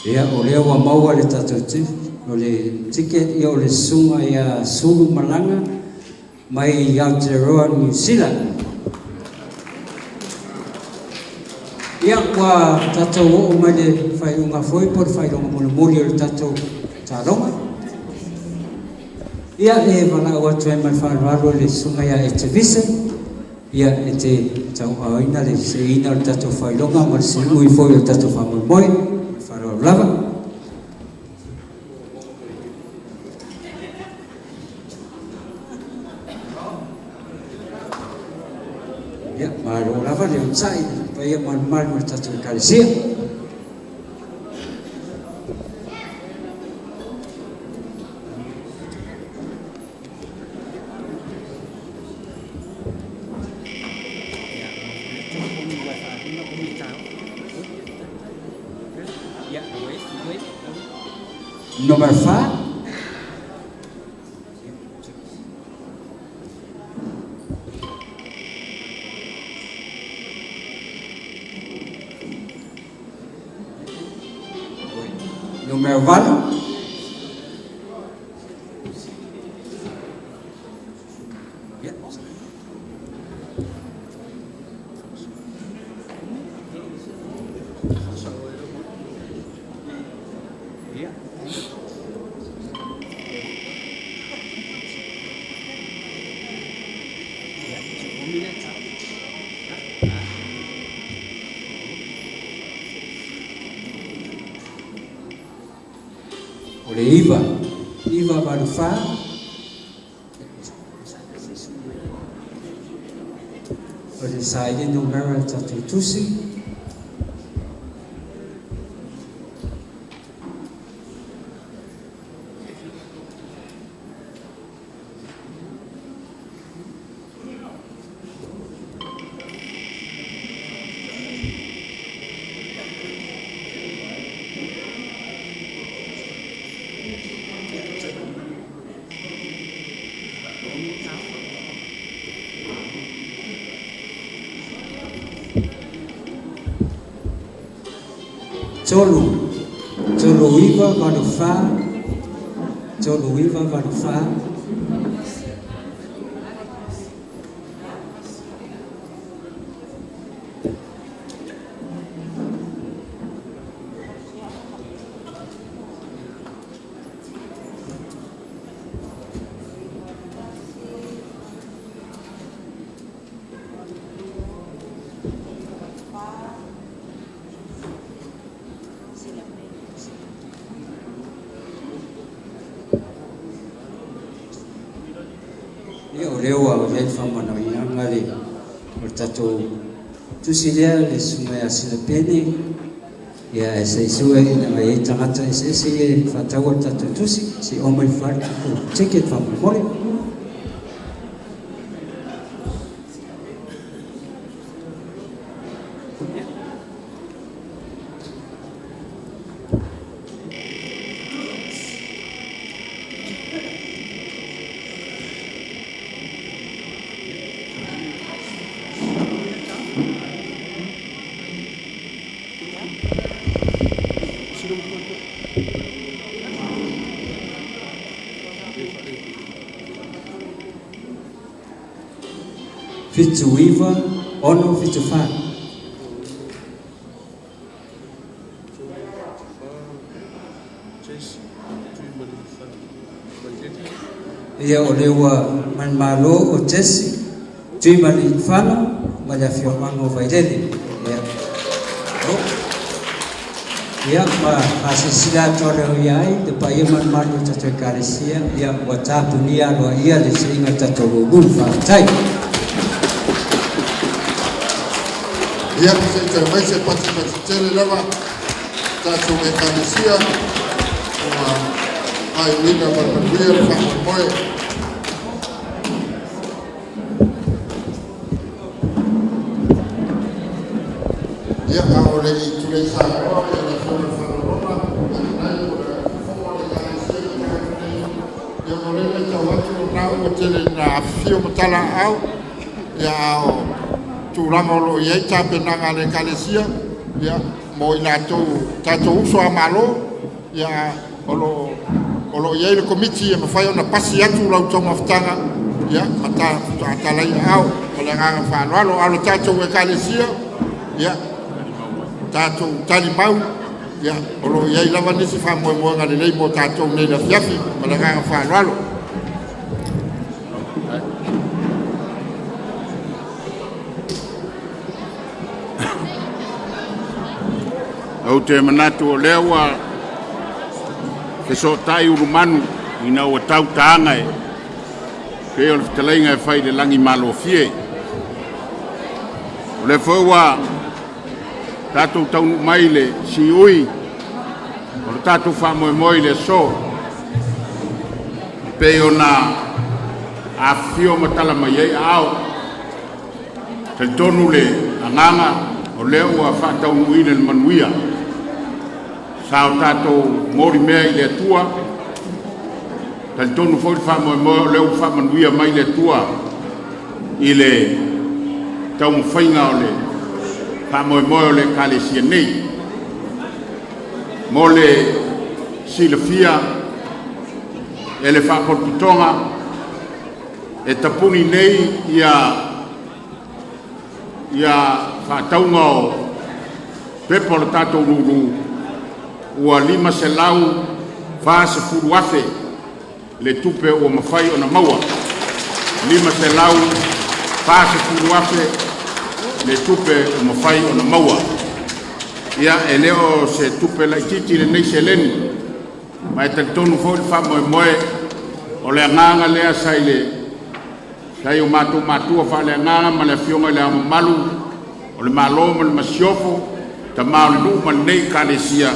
D: Ia, o lea ua maua le tatou o le ticket, ia o le susuga ia Sulu Malaga mai Aotearoa New Zealand. Ia, ua tatou oo mai le faaiuga foi po o le faailoga mulimuli o le tatou taaloga. Ia, e valaau atu ai ma le faaaloalo le susuga ia Etevise, ia e te tauaaoina le seiina o le tatou faailoga ma le siui foi o le tatou faamoemoe. Faaaloalo lava. Ia, malo lava le onosai, paia malumalu o le tatou ekalesia. Number 5. Numero 8. Ia. 9, 9 8 4. O le saili numera o le tatou tusi. 3, 3 9 8 4, 3 9 8 4. Ia, o lea ua i ai le faamanaoinaga le o le tatou tusi lea le susuga ia Silapene. Ia, ae se i sue ina ia i ai tagata eseese ia e faataua le tatou tusi, se i oo mai le fale tatou ticket faamolemole. 7 9 6 7 4. Ia, o lea ua manumalo o Jesse Tuimalealiifano ma le afioaga o Vailele. Ia, oh. Ia, ma faasilasila atu aloaia ai le paia ma le mamalu o le tatou Ekalesia, ia ua tapunia aloaia le seiga o le tatou lulu. Faafetai.
A: Ia, se i toe mai se patipati tele lava tatou Ekalesia ua faaiuina ma le manuia le faamoemoe. Ia, a o le i tulei Samoa ia le Afioga i le Faleolona, Alinai o le fofoga o le Ekalesia i le atu nei, ia o lea e matau atu o lena ua tele ina afifio ma talaaao, ia a o tulaga o lo o i ai tapenaga a le Ekalesia, ia mo i latou tatou uso a Malo, ia o lo o i ai le komiti e mafai ona pasi atu lau taumafataga, ia ma faatoa talai aao ma le agaga faaaloalo. A o le tatou Ekalesia, ia tatou talimau, ia o lo o i ai lava nisi faamoemoega lelei mo tatou nei le afiafi ma le agaga faaaloalo.
C: Ou te manatu o lea ua fesootai ulumanu ina ua tau taga e pei o le fetalaiga e fai i le lagi malofie. O lea foi ua tatou taunuu mai i le siui o le tatou faamoemoe i le aso, e pei ona afifio ma tala mai ai aao. Talitonu le agaga o lea ua faataunuuina i le manuia sa o tatou molimea i le Atua. Talitonu foi le faamoemoe o lea ua faamanuia mai le Atua i le taumafaiga o le faamoemoe o le Ekalesia nei. Mo le silafia e le Faalapotopotoga, e tapuni nei ia faatauga o pepa o le tatou lulu ua $540,000 le tupe ua mafai ona maua. $540,000 le tupe ua mafai ona maua. Ia, e le o se tupe laitiiti lenei seleni. Ma e talitonu foi le faamoemoe o le agaga lea sa i le sa i o matou matua faaleagaga ma le Afioga i Le Ao Mamalu o le Malo ma le Masiofo, Tama o le nuu ma lenei Ekalesia,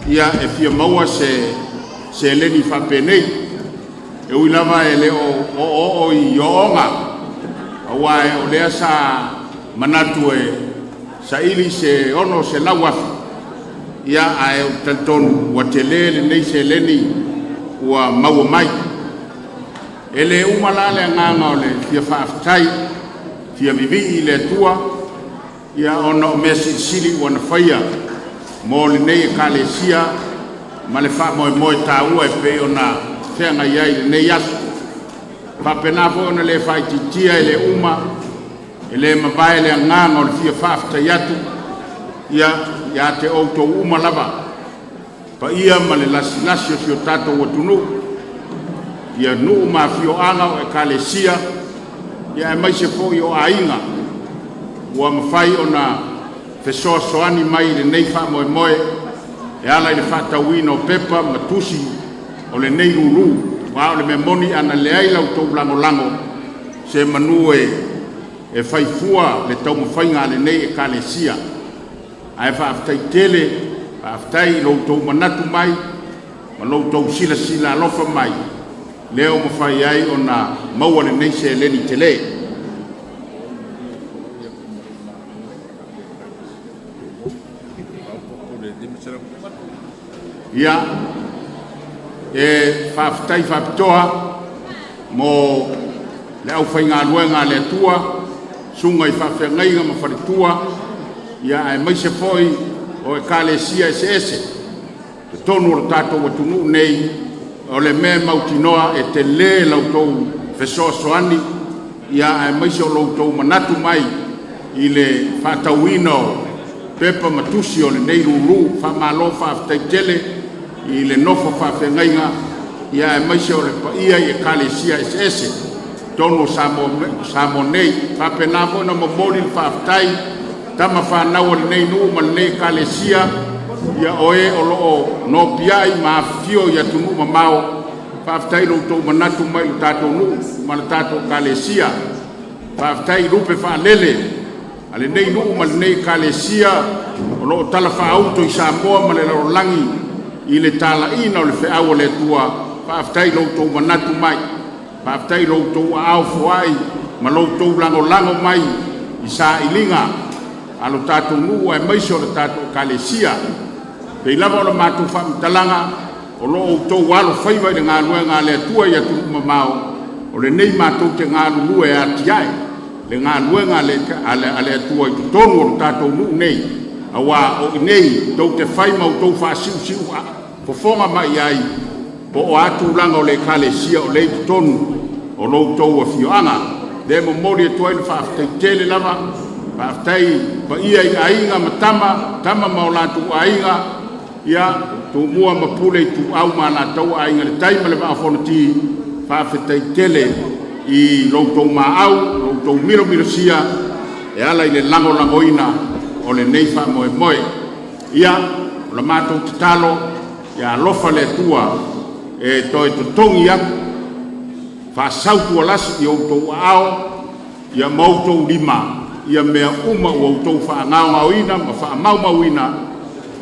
C: ia e fia maua se seleni faapenei. E ui lava e le o oooo i ooooga, aua o lea sa manatu e saili se $600,000, ia ae ou te talitonu ua tele lenei seleni ua maua mai. E le uma la le agaga o le fia faafetai, fia vivii i le Atua ia ona o mea silisili ua na faia mo lenei Ekalesia ma le faamoemoe taua e pei ona feagai ai i lenei aso. E faapena foi ona le faaitiitia, e le uma e le mavae le agaga o le fia faafetai atu ia te outou uma lava, paia ma le lasilasi o si o tatou atunuu i nuu ma afioaga o Ekalesia, aemaise foi o aiga ua mafai ona fesoasoani mai i lenei faamoemoe e ala i le faatauina o pepa ma tusi o lenei lulu. Aua o le mea moni ana leai la outou lagolago, semanu e fai fua le taumafaiga a lenei Ekalesia. Ae faafetai tele, faafetai i lo outou manatu mai ma lo outou silasila alofa mai, lea ua mafai ai ona maua lenei seleni tele. Ia, e faafetai faapitoa mo le aufaigaluega a le Atua, susuga i faafeagaiga ma faletua, aemaise foi o Ekalesia eseese i totonu o le tatou atunuu nei. O le mea e mautinoa e tele la outou fesoasoani aemaise o lo outou manatu mai i le faatauina o pepa ma tusi o lenei lulu. Faamalo faafetai tele i le nofo a faafeagaiga aemaise o le paia i Ekalesia eseese i totonu o Samoa nei. E faapena foi ona momoli le faafetai i tama fanau a lenei nuu ma lenei Ekalesia, o e o lo o nopiai ma afifio i atunuu mamao, faafetai i lo outou manatu mai i le tatou nuu ma le tatou Ekalesia. Faafetai i lupe faalele a lenei nuu ma lenei Ekalesia o lo o talafaauto i Samoa ma le lalolagi i le talaiina o le feau a le Atua, faafetai i lo outou manatu mai, faafetai i lo outou aao foai ma lo outou lagolago mai i sailiga a lo tatou nuu aemaise o le tatou Ekalesia. E pei lava ona matou faamatalaga, o lo o outou alofaiva i le galuega a le Atua i atunuu mamao, o lenei matou te galulue e atiae le galuega a le Atua i totonu o le tatou nuu nei, aua o i inei tou te fai ma outou faasiusiufofoga mai ai po o a tulaga o le Ekalesia o lea e i totonu o lo outou afioaga. O lea e momoli atu ai le faafetai tele lava, faafetai i le paia i Aiga ma Tama, Tama ma o latou Aiga, Tumua ma Pule, Ituau ma Alataua, Aiga i le Tai ma le Vaa o Fonoti, faafetai tele i lo outou maau, lo outou milomilosia e ala i le lagolagoina o lenei faamoemoe. Ia, o le matou tatalo, ia alofa le Atua e toe totogi atu faasautualasi i outou aao ma outou lima mea uma ua outou faagaogaoina ma faamaumauina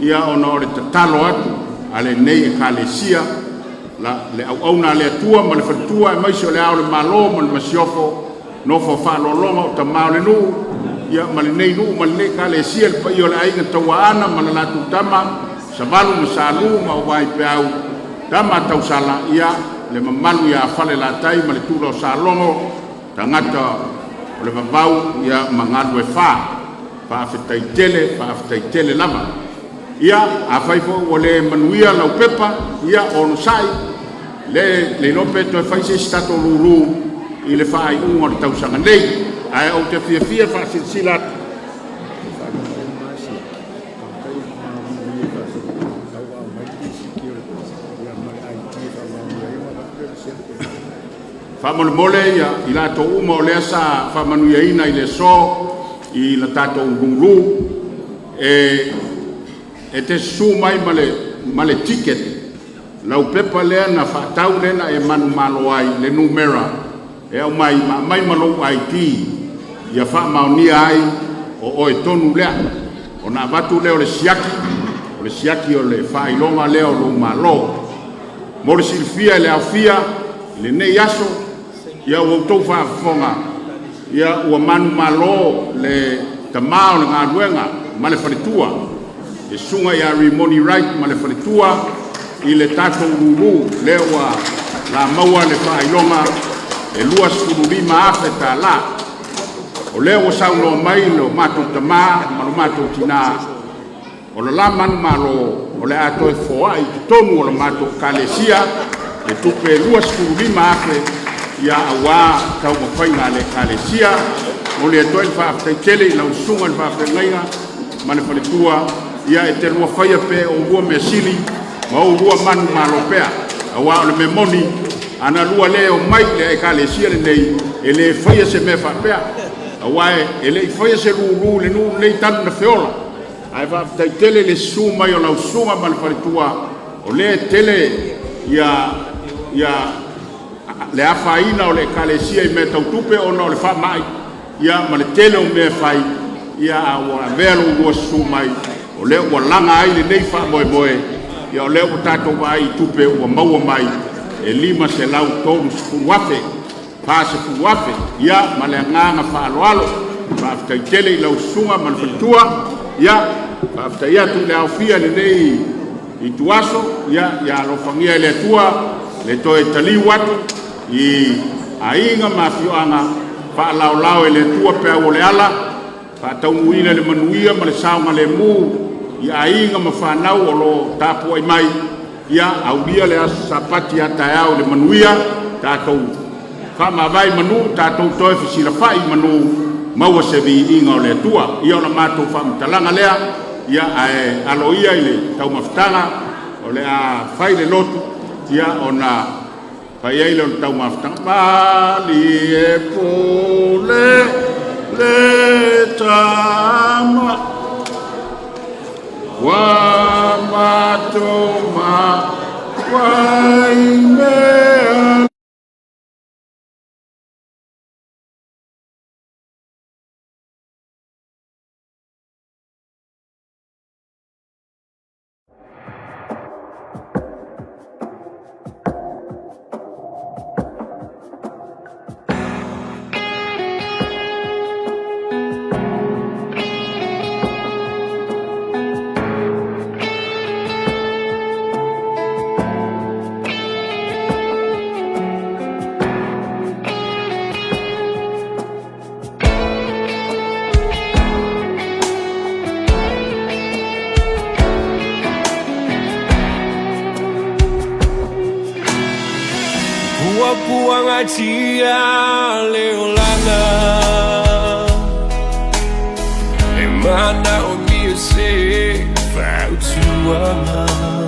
C: ona o le tatalo atu a lenei Ekalesia, le auauna a le Atua ma le faletua aemaise o Le Ao o le Malo ma le Masiofo, nofo a faaaloaloga o tama o le nuu ma lenei nuu ma lenei Ekalesia, le paia o le Aiga Tauaana ma le latou Tama, Savalu ma Salu ma Auvaaipeau, Tama a Tausala, ia le mamalu ia Falelatai ma le Tula o Salogo, tagata o le vavau ma Galuefa. Faafetai tele, faafetai tele lava. Ia, afai foi ua le manuia lau pepa, ia onosai, le iloa pe toe fai se isi tatou lulu i le faaiuga o le tausaga nei. Ae ou te fiafia e faasilasila atu, faamolemole i latou uma o lea sa faamanuiaina i le aso i le tatou lulu, e te susu mai ma le ticket. Lau pepa lea na faatau lea na e manumalo ai le numera e aumai ma aumai ma lou ID ia faamaonia ai o oe tonu lea. Ona avatu lea o le siaki, o le siaki o le faailoga lea o lou malo. Mo le silafia e le aofia i lenei aso, ia ua outou faafofoga, ia ua manumalo le tama o le galuega ma le faletua, le susuga ia Rimoni Wright ma le faletua i le tatou lulu lea ua la maua le faailoga e $25,000 tala. O lea ua saunoa mai lo matou tama ma lo matou tina, o le la manumalo o le a toe foai i totonu o le matou Ekalesia le tupe e $25,000 ia aua taumafaiga a le Ekalesia. E momoli atu ai le faafetai tele i lau susuga i le faafeagaiga ma le faletua, ia e te lua faia pea e oulua measili ma oulua manumalo pea, aua o le mea moni, ana lua le omai i le Ekalesia lenei, e le faia se mea faapea, aua e le i faia se lulu i le nuu lenei talu ona feola. Ae faafetai tele i le susu mai o lau susuga ma le faletua, o lea e tele ia le afaina o le Ekalesia i mea tau tupe ona o le faamai ma le tele o mea e fai, ae ua avea lo oulua susu mai o lea ua laga ai lenei faamoemoe. O lea ua tatou vaai i tupe ua maua mai e $530,000, $40,000. Ia ma le agaga faaaloalo, faafetai tele i lau susuga ma le faletua. Ia faafetai atu i le aofia i lenei ituaso. Ia alofagia e le Atua le toe taliu atu i aiga ma afioaga, faalaolao e le Atua peau o le ala, faataunuuina i le manuia ma le saogalemu i aiga ma fanau o lo o tapuai mai. Ia aulia le aso Sapati a taeao i le manuia, tatou faamavae i manu, tatou toe fesilafai i manu, maua se viiga o le Atua. Ia o le matou faamatalaga lea, ae alo ia i le taumafataga o le a fai le lotu ona fai ai lea o le taumafataga. Malie pule le tama ua matou mafuai mea.
H: Puapuagatia le olaga E manaomia se fautuaga.